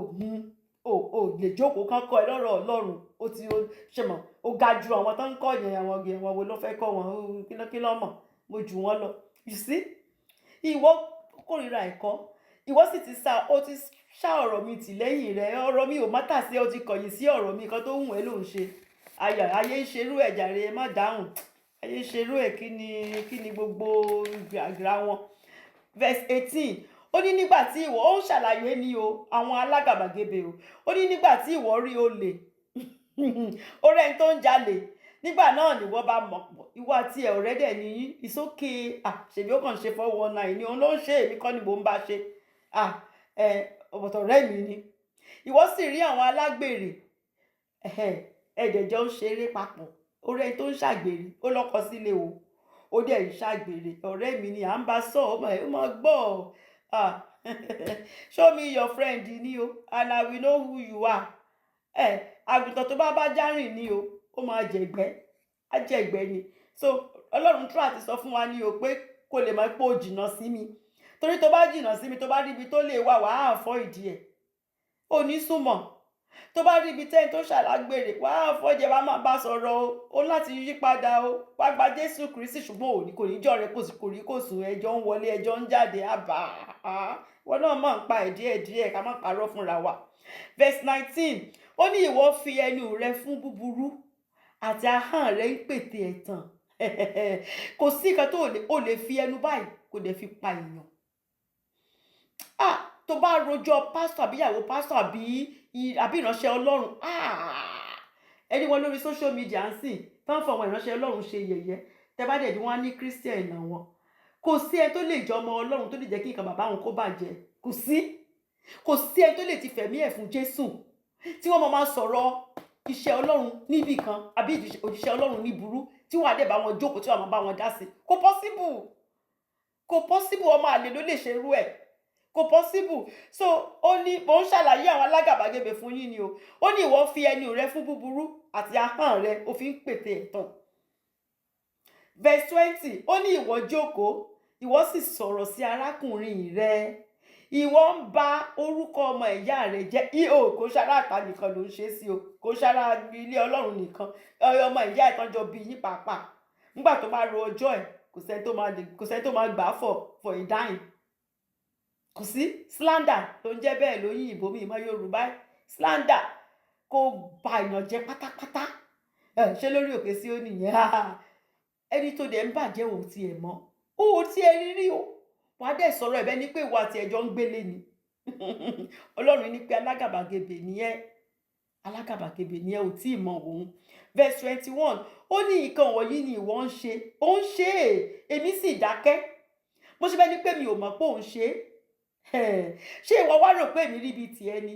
ò ò lè jókòó kán kọ́ ẹ lọ́rọ̀ Ọlọ́run. Ó ti ó ṣe mọ̀, ó ga ju àwọn tó ń kọ́ yẹn. Àwọn wo ló fẹ́ kọ́ wọn? Kí ló mọ̀? Mo jù wọ́n lọ. You see, ìwọ kórìíra ẹ̀kọ́, ìwọ sì ti sá, ó ti ṣá ọ̀rọ̀ mi tì lẹ́yìn rẹ. Ọ̀rọ̀ mi ò matter sí, ó ti kọ̀yìn sí ọ̀rọ̀ mi. Kan tó wù ẹ́ ló ń ṣe. Ayọ̀ ayé ń ṣerú ẹ̀ jàre, ẹ má dáhùn. Ayé ń ṣerú ẹ̀. Kí ni gbogbo àgbà wọn? Verse 18, ó ní nígbà tí ìwọ, ó ń ṣàlàyé ní o, àwọn alágàbàgebè o. Ó ní nígbà tí ìwọ rí olè, ó rẹ́ni tó ń jalè, nígbà náà ni wọ́n bá mọ̀ pọ̀. Ìwọ àti ẹ̀ ọ̀rẹ́ dẹ̀ ní yín. It's okay. Ah, ṣèbí ó kàn ṣe 419 ni, òun ló ń ṣe, èmi kọ́ ni mò ń bá ṣe. Ah, ẹ ọ̀bọ̀tọ̀ ọ̀rẹ́ mi ni. Ìwọ sì rí àwọn alágbèrè, ẹ̀ẹ́dẹ̀jọ́ ń ṣeré papọ̀. Ó rẹ́ni tó ń ṣàgbèrè, ó lọ́kọ sílé o, ó dẹ̀ ń ṣàgbèrè. Ọ̀rẹ́ mi ni, à ń bá sọ, ọmọ ẹ̀ ó máa gbọ́. Ah, show me your friend ni o, and I will know who you are. Ẹ àgùntàn tó bá bá járìn ni o, ó máa jẹ̀gbẹ́, á jẹ̀gbẹ́ ni. So Ọlọ́run tó àti sọ fún wa ní o pé kó lè máa pé o jìnnà sí mi, torí tó bá jìnnà sí mi, tó bá rí ibi tó lè wà, wàá avoid ẹ̀, ò ní súnmọ́. Tó bá rí ibi tẹ́ni tó ṣàlágbèrè, wàá avoid ẹ̀, wàá máa bá sọ̀rọ̀ o, ó láti yí padà o, wàá gba Jésù Kristi. Ṣùgbọ́n òní kò ní jọ rẹ, kò sì kò rí kò sùn, ẹjọ́ ń wọlé, ẹjọ́ ń jáde, àbá wọn náà máa ń pa ẹ̀ díẹ̀ díẹ̀, ká má parọ́ fúnra wa. Verse 19, ó ní ìwọ fi ẹnu rẹ fún búburú, àti ahọ́n rẹ ń pète ẹ̀tàn. Kò sí nǹkan tó o lè fi ẹnu báyìí kò dẹ̀ fi pa èèyàn. Ah, tó bá rojọ́ pásítọ̀ àbí ìyàwó pásítọ̀ àbí ìránṣẹ́ Ọlọ́run, ah, ẹni wọn lórí social media ń sìn tó ń fọ àwọn ìránṣẹ́ Ọlọ́run ṣe yẹ̀yẹ́, tẹ́ bá dẹ̀ bí wọ́n á ní Christian làwọn. Kò sí ẹni tó lè jọ ọmọ Ọlọ́run tó lè jẹ́ kí nǹkan bàbá wọn kó bàjẹ́. Kò sí, kò sí ẹni tó lè ti fẹ̀mí ẹ̀ fún Jésù tí wọ́n máa sọ̀rọ̀ iṣẹ́ Ọlọ́run níbì kan àbí òjíṣẹ́ Ọlọ́run ní burú, tí wọ́n á dẹ̀ bá wọn jókòó, tí wọ́n máa bá wọn dá sí. Kò possible, kò possible. Ọmọ àlè ló lè ṣerú ẹ̀, kò possible. So ó ní, mò ń ṣàlàyé àwọn alágàbàgebè fún yín ni o. Ó ní ìwọ fi ẹnu rẹ fún búburú, àti ahọ́n rẹ ó fi ń pète ẹ̀tàn. Verse 20, ó ní ìwọ jókòó, ìwọ sì ń sọ̀rọ̀. Ìwọ sì sọ̀rọ̀ sí arákùnrin rẹ, ìwọ ń ba orúkọ ọmọ ìyá rẹ jẹ́. Ihò kò sára àtà nìkan ló ń ṣe sí o, kò sára ilé Ọlọ́run nìkan, ọmọ ìyá ẹ̀ tán jọ bí yín pàápàá. Nígbà tó bá ro ọjọ́ ẹ̀, kò sẹ́ni tó máa gbà á for a dime, kò sí. Slander ló ń jẹ́ bẹ́ẹ̀ lóyìn ìbò mi ìmọ̀ Yorùbá. Slander kò ba èèyàn jẹ́ pátápátá. Ẹ ṣé lórí òkè sí ó nìyẹn. Ẹni tó dẹ̀ ń bàjẹ́, ò tiẹ̀ mọ́, ó ò tiẹ̀ rí rí o, wàá dẹ̀ sọ̀rọ̀ ẹ̀ bẹ́ẹ̀ ni pé ìwọ àti ẹ̀jọ́ ń gbélé ni. Ọlọ́run ní pé alágàbàgebè ni ẹ́, alágàbàgebè ni ẹ́, ò tí ì mọ òun. Verse 21, ó ní nǹkan wọ̀nyí ni ìwọ ń ṣe, ó ń ṣe é, èmi sì dákẹ́, mo ṣe bẹ́ẹ̀ ni pé mi ò mọ̀ pé òun ṣe é. Ṣé ìwọ wá rò pé èmi rí bíi tiẹ̀ ni?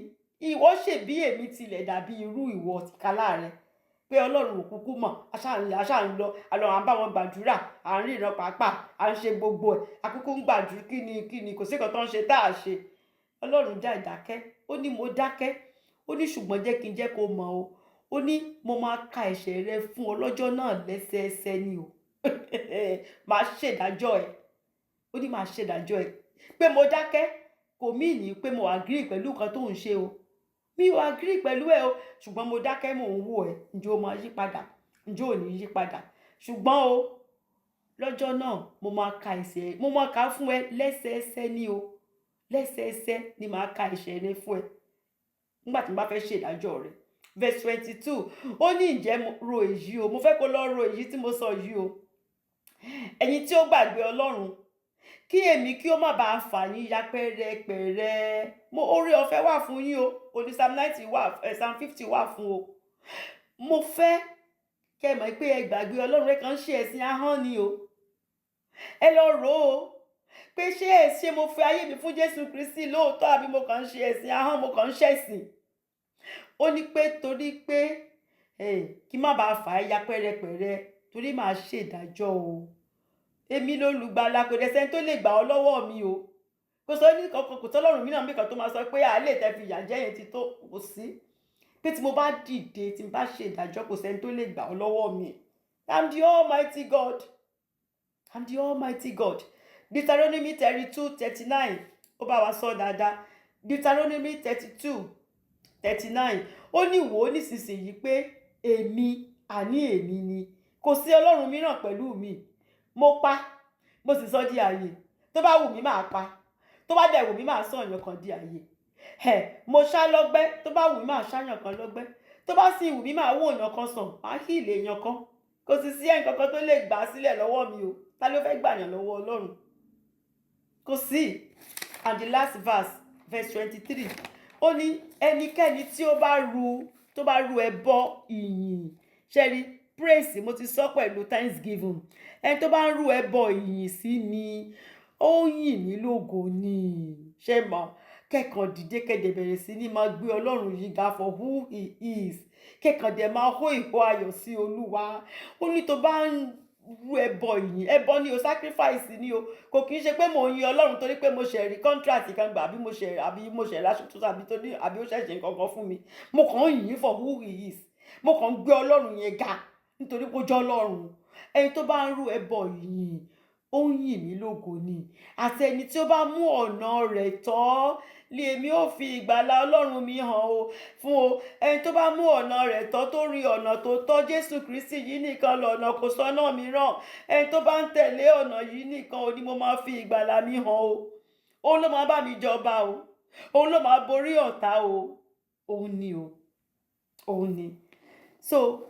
Ìwọ ṣe bí èmi tilẹ̀ dàbí irú ìwọ tìkálà rẹ, pé Ọlọ́run ò kúkú mọ̀. Aṣáà ń lọ àlọ́, à ń bá wọn gbàdúrà, à ń ríran pàápàá, à ń ṣe gbogbo ẹ̀, àkúkú ń gbàdúrà. Kí ni, kí ni? Kò sí nǹkan tó ń ṣe tá a ṣe. Ọlọ́run já ìdákẹ́, ó ní mo dákẹ́. Ó ní ṣùgbọ́n jẹ́ kí n jẹ́ kó mọ̀ o, ó ní mo máa ka ẹ̀ṣẹ̀ rẹ fún ọ lọ́jọ́ náà lẹ́sẹẹsẹ ni o, máa ṣèdájọ́ ẹ̀. Ó ní máa ṣèdájọ́ ẹ̀. Pé mo dákẹ́ kò mí ní pé mo agree pẹ̀lú nǹkan tó ń ṣe o. Mi ò agree pẹ̀lú ẹ o, ṣùgbọ́n mo dákẹ́, mò ń wò ẹ́. Ǹjẹ́ o máa yí padà? Ǹjẹ́ ò ní yí padà? Ṣùgbọ́n o, lọ́jọ́ náà, mo máa ka ẹ̀ṣẹ̀, mo máa kà á fún ẹ lẹ́sẹẹsẹ ni o. Lẹ́sẹẹsẹ ni màá ka ẹ̀ṣẹ̀ rẹ fún ẹ nígbà tí mo bá fẹ́ ṣèdájọ́ rẹ. Verse 22, ó ní ǹjẹ́ mo ro èyí o, mo fẹ́ kó lọ ro èyí tí mo sọ yìí o, ẹ̀yin tí ó gbàgbé Ọlọ́run, kí èmi kí ó má bàa fà yín ya pẹ́rẹpẹ̀rẹ. Mo oore ọ̀fẹ́ wà fún yín o. Òní Psalm 90 wà, Psalm 50 wà fún o. Mo fẹ́ kẹ́ ẹ mọ̀ pé ẹ gbàgbé Ọlọ́run, ẹ kàn ń ṣe ẹ̀sìn ahọ́n ni o. Ẹ lọ rò ó pé ṣé ẹ ṣe mo fi ayé mi fún Jésù Kristi lóòótọ́, àbí mo kàn ń ṣe ẹ̀sìn ahọ́n, mo kàn ń ṣẹ̀sìn? Ó ní pé torí pé kí má bàa fà á ya pẹ́rẹpẹ̀rẹ, torí màá ṣèdájọ́ o. Èmi lólùgbàlà, kò dẹ̀ sẹ́ni tó lè gbà ọ́ lọ́wọ́ mi o. Kò sọ ní kankan, kò sọ́lọ́run mìíràn mi kan tó máa sọ pé àlè tẹ́ fi ìyà jẹ yẹn ti tó. Kò sí. Pé tí mo bá dìde, tí mo bá ṣèdájọ́, kò sẹ́ni tó lè gbà ọ́ lọ́wọ́ mi. I'm the Almighty God, I'm the Almighty God. Deuteronomy 32:39, ó bá wa sọ dáadáa. Deuteronomy 32:39, ó ní wò ó nísinsìnyí pé èmi, àní èmi ni, kò sí ọlọ́run mìíràn pẹ̀lú mi. Mo pa, mo sì sọ di àyè. Tó bá wù mí, máa pa. Tó bá dẹ̀ wù mí, máa sọ èèyàn kan di àyè ẹ. Mo ṣá lọ́gbẹ́. Tó bá wù mí, máa ṣáyàn kan lọ́gbẹ́. Tó bá sì wù mí, máa wò èèyàn kan sàn, máa heal èèyàn kan. Kò sì sí ẹnì kankan tó lè gbà á sílẹ̀ lọ́wọ́ mi o. Ta ló fẹ́ gbàyàn lọ́wọ́ Ọlọ́run? Kò sí. And the last verse, verse 23, ó ní ẹnikẹ́ni tí ó bá ru tó bá ru ẹbọ ìyìn, ṣẹ́rí praise, mo ti sọ pẹ̀lú thanksgiving, ẹni tó bá ń rú ẹbọ ìyìn sí mi, ó yìn mí lógo ni. Ṣé mọ̀ kẹ́kàn dìde, kẹ́dẹ̀ bẹ̀rẹ̀ sí ní máa gbé Ọlọ́run yìí ga for who he is, kẹ́kàn dẹ̀ máa hó ìhó ayọ̀ sí Olúwa. Ó ní tó bá ń rú ẹbọ ìyìn, ẹbọ ni o, sacrifice ni o. Kò kì í ṣe pé mò ń yin Ọlọ́run torí pé mo ṣe rí contract kan gbà, àbí mo ṣe ráṣọ tuntun, àbí tó ní, àbí ó ṣẹ̀ṣẹ̀ nǹkan kan fún mi. Mo kàn ń yìn for who he is. Mo kàn ń gbé Ọlọ́run yẹn ga nítorí pé ó jẹ́ Ọlọ́run. Ẹni tó bá ń rú ẹbọ ìyìn, ó ń yìn mí lógo ni, àti ẹni tí ó bá mú ọ̀nà rẹ̀ tọ́ lé èmi ó fi ìgbàlà Ọlọ́run mi hàn o fún o. Ẹni tó bá mú ọ̀nà rẹ̀ tọ́, tó rí ọ̀nà tó tọ́, Jésù Kristi yìí nìkan lọ̀nà, kò sọ́nà mìíràn. Ẹni tó bá ń tẹ̀lé ọ̀nà yìí nìkan ò ní mo máa fi ìgbàlà mi hàn o. Òun ló máa bá mi jọba o, òun ló máa borí ọ̀tá o. Òun ni o, òun ni. So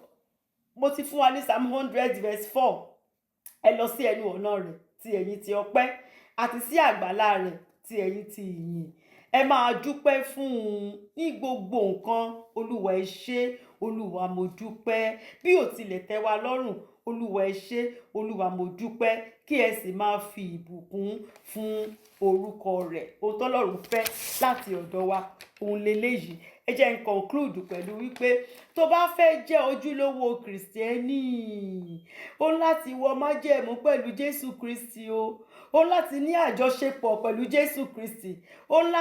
mo ti fún wa ní Psalm 100 verse 4. Ẹ lọ sí ẹnu ọ̀nà rẹ̀ ti ẹ̀yin ti ọpẹ́, àti sí àgbàlá rẹ̀ ti ẹ̀yin ti ìyìn. Ẹ máa dúpẹ́ fún un ní gbogbo nǹkan. Olúwa, ẹ ṣé. Olúwa, mo dúpẹ́. Bí ò tilẹ̀ tẹ́ wa lọ́rùn, Olúwa, ẹ ṣé. Olúwa, mo dúpẹ́. Kí ẹ sì máa fi ìbùkún fún orúkọ rẹ̀. Ohun tọ́lọ́run fẹ́ láti ọ̀dọ̀ wa, òun leléyìí. Ẹ jẹ́ n conclude pẹ̀lú wípé tó bá fẹ́ jẹ́ ojúlówó Kìrìsìtẹ́nì, ó ní láti wọ májẹ̀mú pẹ̀lú Jésù Kristi o. Ó ní láti ní àjọṣepọ̀ pẹ̀lú Jésù Kristi. Ó ní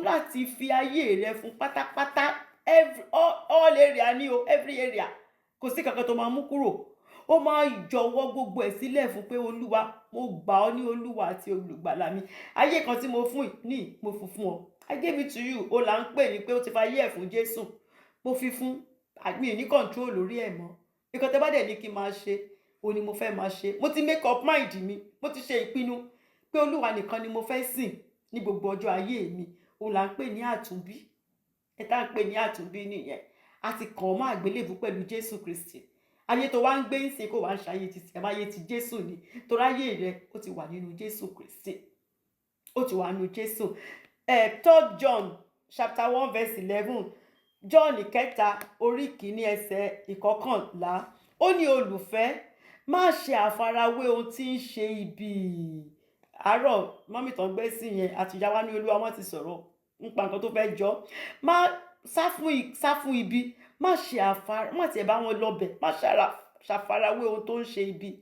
láti fi ayé rẹ fún pátápátá, every all area ni o, every area. Kò sí kankan tó máa mú kúrò. Ó máa jọ̀wọ́ gbogbo ẹ̀ sílẹ̀ fún pé Olúwa, mo gbà ọ́ ní Olúwa àti olùgbàlà mi. Ayé kan tí mo fún ní, mo fún fún ọ. I gave it to you. Ó là ń pè ní pé ó ti fa ayé ẹ̀ fún Jésù. Mo fi fún, mi ò ní control lórí ẹ̀ mọ́. Nǹkan tẹ́ bá dẹ̀ ní kí n máa ṣe, òun ni mo fẹ́ máa ṣe. Mo ti make up mind mi, mo ti ṣe ìpinnu pé Olúwa nìkan ni mo fẹ́ sìn ní gbogbo ọjọ́ ayé mi. Òun là ń pè ní àtúnbí. Ẹ tá ń pè ní àtúnbí nìyẹn. A ti kàn ọ́ mọ́ àgbélébùú pẹ̀lú Jésù Kristi. Ayé tó wá ń gbé ń sìn kó wá ń ṣayé ti tiẹ̀, máyé ti Jésù ni. Torí ayé rẹ ó ti wà nínú Jésù Kristi. Ó ti wà nínú Jésù. Third John chapter 1 verse 11. John kẹta orí kìíní ẹsẹ̀ 11. Ó ní, "Olùfẹ́, má ṣe àfarawé ohun tí ń ṣe ibi." Àárọ̀ mummy tán gbé sí yẹn àti ìyá wa ní Olúwa, wọ́n ti sọ̀rọ̀ nípa nǹkan tó fẹ́ jọ. Má sá fún ibi, má ṣe àfara, má tiẹ̀ bá wọn lọ bẹ̀, má ṣàfarawé ohun tó ń ṣe ibi.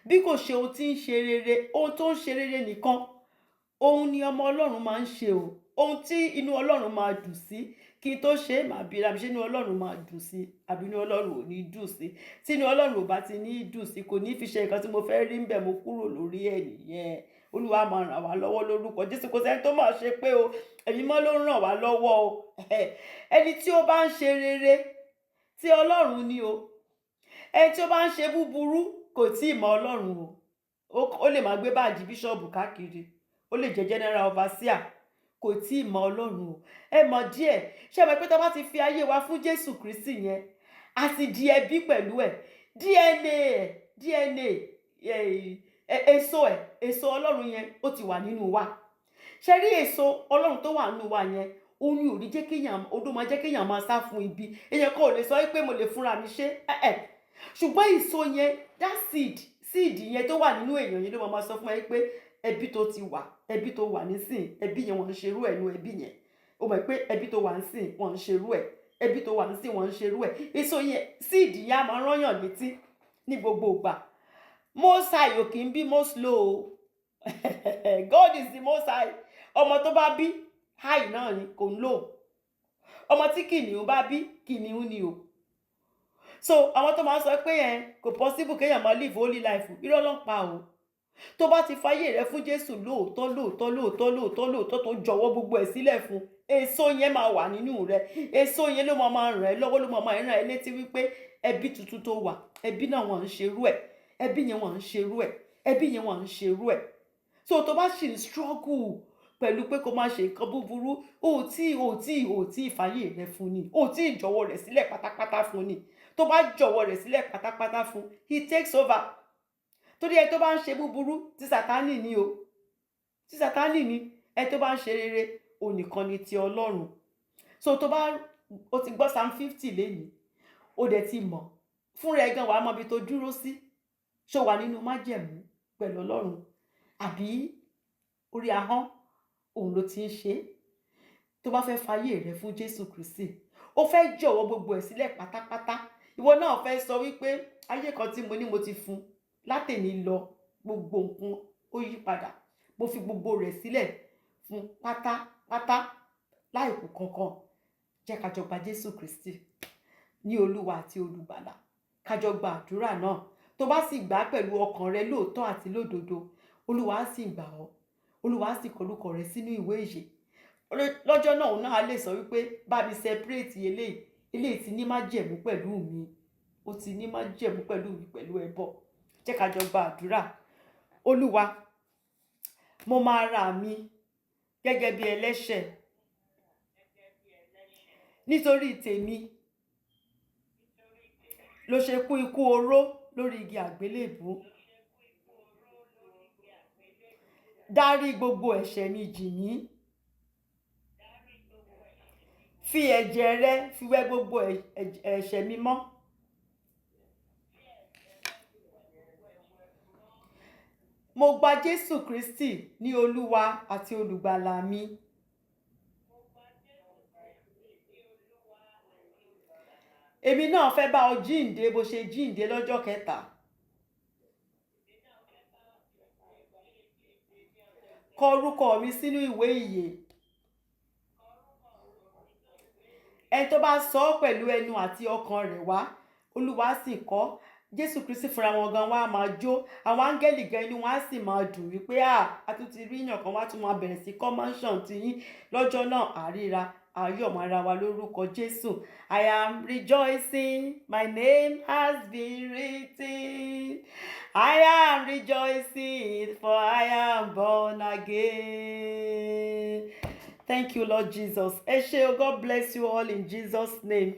Bí kò ṣe ohun tí ń ṣe rere, ohun tó ń ṣe rere nìkan, òun ni ọmọ Ọlọ́run máa ń ṣe o. Ohun tí inú Ọlọ́run máa dùn sí, kí n tó ṣe é, màá bi ra mi, ṣé inú Ọlọ́run máa dùn sí àbí inú Ọlọ́run ò ní dùn sí? Tí inú Ọlọ́run ò bá ti ní dùn sí, kò ní fi ṣe nǹkan tí mo fẹ́ rí ń bẹ̀, mo kúrò lórí ẹ̀ nìyẹn. Olúwa máa ràn wá lọ́wọ́ lórúkọ Jésù. Kò sẹ́ni tó máa ṣe pé o, Ẹ̀mí mọ́ ló ń ràn wá lọ́wọ́ o. Ẹni tí ó bá ń ṣe rere tí Ọlọ́run ni o. Ẹni tí ó bá ń ṣe búburú kò tí ì mọ Ọlọ́run o. Ó lè máa gbé báàjì bíṣọ̀bù káàkiri, ó lè jẹ́ general overseer, kò tí ì mọ Ọlọ́run o. Ẹ mọ̀ díẹ̀, ṣé ẹ mọ̀ pé tá a bá ti fi ayé wa fún Jésù Kristi yẹn, a ti di ẹbí pẹ̀lú ẹ̀. DNA ẹ̀, DNA ẹ̀, èso ẹ̀, èso Ọlọ́run yẹn ó ti wà nínú wa. Ṣe rí èso Ọlọ́run tó wà nínú wa yẹn, òun ni ò ní jẹ́ kéèyàn, odó máa jẹ́ kéèyàn máa sá fún ibi. Èèyàn kan ò lè sọ pé mo lè fúnra mi ṣe ẹ, ṣùgbọ́n èso yẹn, that seed yẹn tó wà nínú èèyàn yẹn ló máa sọ fún ẹ pé ẹbí tó ti wà, ẹbí tó wà nísìn, ẹbí yẹn wọ́n ń ṣerú ẹ̀ nú ẹbí yẹn. O mọ̀ pé ẹbí tó wà nísìn wọ́n ń ṣerú ẹ̀, ẹbí tó wà nísìn wọ́n ń ṣerú ẹ̀. Èso yẹn, seed yẹn á máa rányàn létí ní gbogbo ìgbà. Most High ò kì í bí most low o. God is the Most High. Ọmọ tó bá bí, high náà ni, kò ń lò. Ọmọ tí kìnìún bá bí, kìnìún ni o. So àwọn tó máa ń sọ pé ẹ kò possible kéèyàn máa live holy life, irọ́ ló ń pa o. Tó bá ti fayé rẹ fún Jésù lóòótọ́ lóòótọ́ lóòótọ́ lóòótọ́ lóòótọ́, tó jọ̀wọ́ gbogbo ẹ̀ sílẹ̀ fún, èso yẹn máa wà nínú rẹ. Èso yẹn ló máa máa ràn ẹ́ lọ́wọ́, ló máa máa ràn ẹ́ létí wípé ẹbí tuntun tó wà, ẹbí náà wọ́n ń ṣerú ẹ̀, ẹbí yẹn wọ́n ń ṣerú ẹ̀, ẹbí yẹn wọ́n ń ṣerú ẹ̀. So tó bá sì ń struggle pẹ̀lú pé kó máa ṣe nǹkan búburú, o tí ìfàyè rẹ fún ni, o tí ìjọ̀wọ́ rẹ̀ sílẹ̀ pátápátá fún ni. Tó bá jọ̀wọ́ rẹ̀ sílẹ̀ pátápátá fún, he takes over. Torí ẹ tó bá ń ṣe búburú, ti Sátánì ni o, ti Sátánì ni. Ẹ tó bá ń ṣe rere, òun nìkan ni ti Ọlọ́run. So tó bá o ti gbọ́ Psalm 50 lénìí, o dẹ̀ ti mọ̀ fúnra ẹ gan, wàá mọ ibi tó dúró sí. Ṣó wà nínú májẹ̀mú pẹ̀lú Ọlọ́run, àbí orí ahọ́n òun ló ti ń ṣe é? Tó bá fẹ́ fayé rẹ fún Jésù Kristi, ó fẹ́ jọ̀wọ́ gbogbo ẹ̀ sílẹ̀ pátápátá, ìwọ náà fẹ́ sọ wípé ayé kan tí mo ní mo ti fún látèní lọ, gbogbo nǹkan ó yí padà, mo fi gbogbo rẹ̀ sílẹ̀ fún pátápátá láìkù kankan. Jẹ́ ká jọ gba Jésù Kristi ní Olúwa àti Olùgbàlà, ká jọ gba àdúrà náà. Tó bá sì gbà á pẹ̀lú ọkàn rẹ lóòótọ́ àti lódodo, Olúwa á sì gbà ọ́, Olúwa á sì kọ orúkọ rẹ sínú ìwé ìyè. Lọ́jọ́ náà, òun náà á lè sọ wípé bá mi separate eléyìí, eléyìí ti ní májẹ̀mú pẹ̀lú mi, ó ti ní májẹ̀mú pẹ̀lú mi pẹ̀lú ẹbọ. Jẹ́ ká jọ gba àdúrà. Olúwa, mo máa ra mi gẹ́gẹ́ bí ẹlẹ́ṣẹ̀. Nítorí tèmi ló ṣe kú ikú oró lórí igi àgbélébùú. Dárí gbogbo ẹ̀ṣẹ̀ mi jì mí. Fi ẹ̀jẹ̀ rẹ fi wẹ gbogbo ẹ̀ṣẹ̀ mi mọ́. Mo gba Jésù Kristi ní Olúwa àti Olùgbàlà mi. Èmi náà fẹ́ bá ọ jíǹde bó ṣe jíǹde lọ́jọ́ kẹta. Kọ orúkọ mi sínú ìwé ìyè. Ẹni tó bá sọ ọ́ pẹ̀lú ẹnu àti ọkàn rẹ̀ wá, Olúwa sì kọ́. Jésù Kristi fúnra wọn gan wá máa jó, àwọn áńgẹ́lì gan inú wọn á sì máa dùn wípé à a tún ti rí yàn kan wá tún máa bẹ̀rẹ̀ sí kọ́ mansion tiyín lọ́jọ́ náà. Àríra ayọ̀ mọ́ ara wa lórúkọ Jésù. I am rejoicing, my name has been written. I am rejoicing, for I am born again. Thank you, Lord Jesus. Ẹ ṣé o. God bless you all in Jesus' name.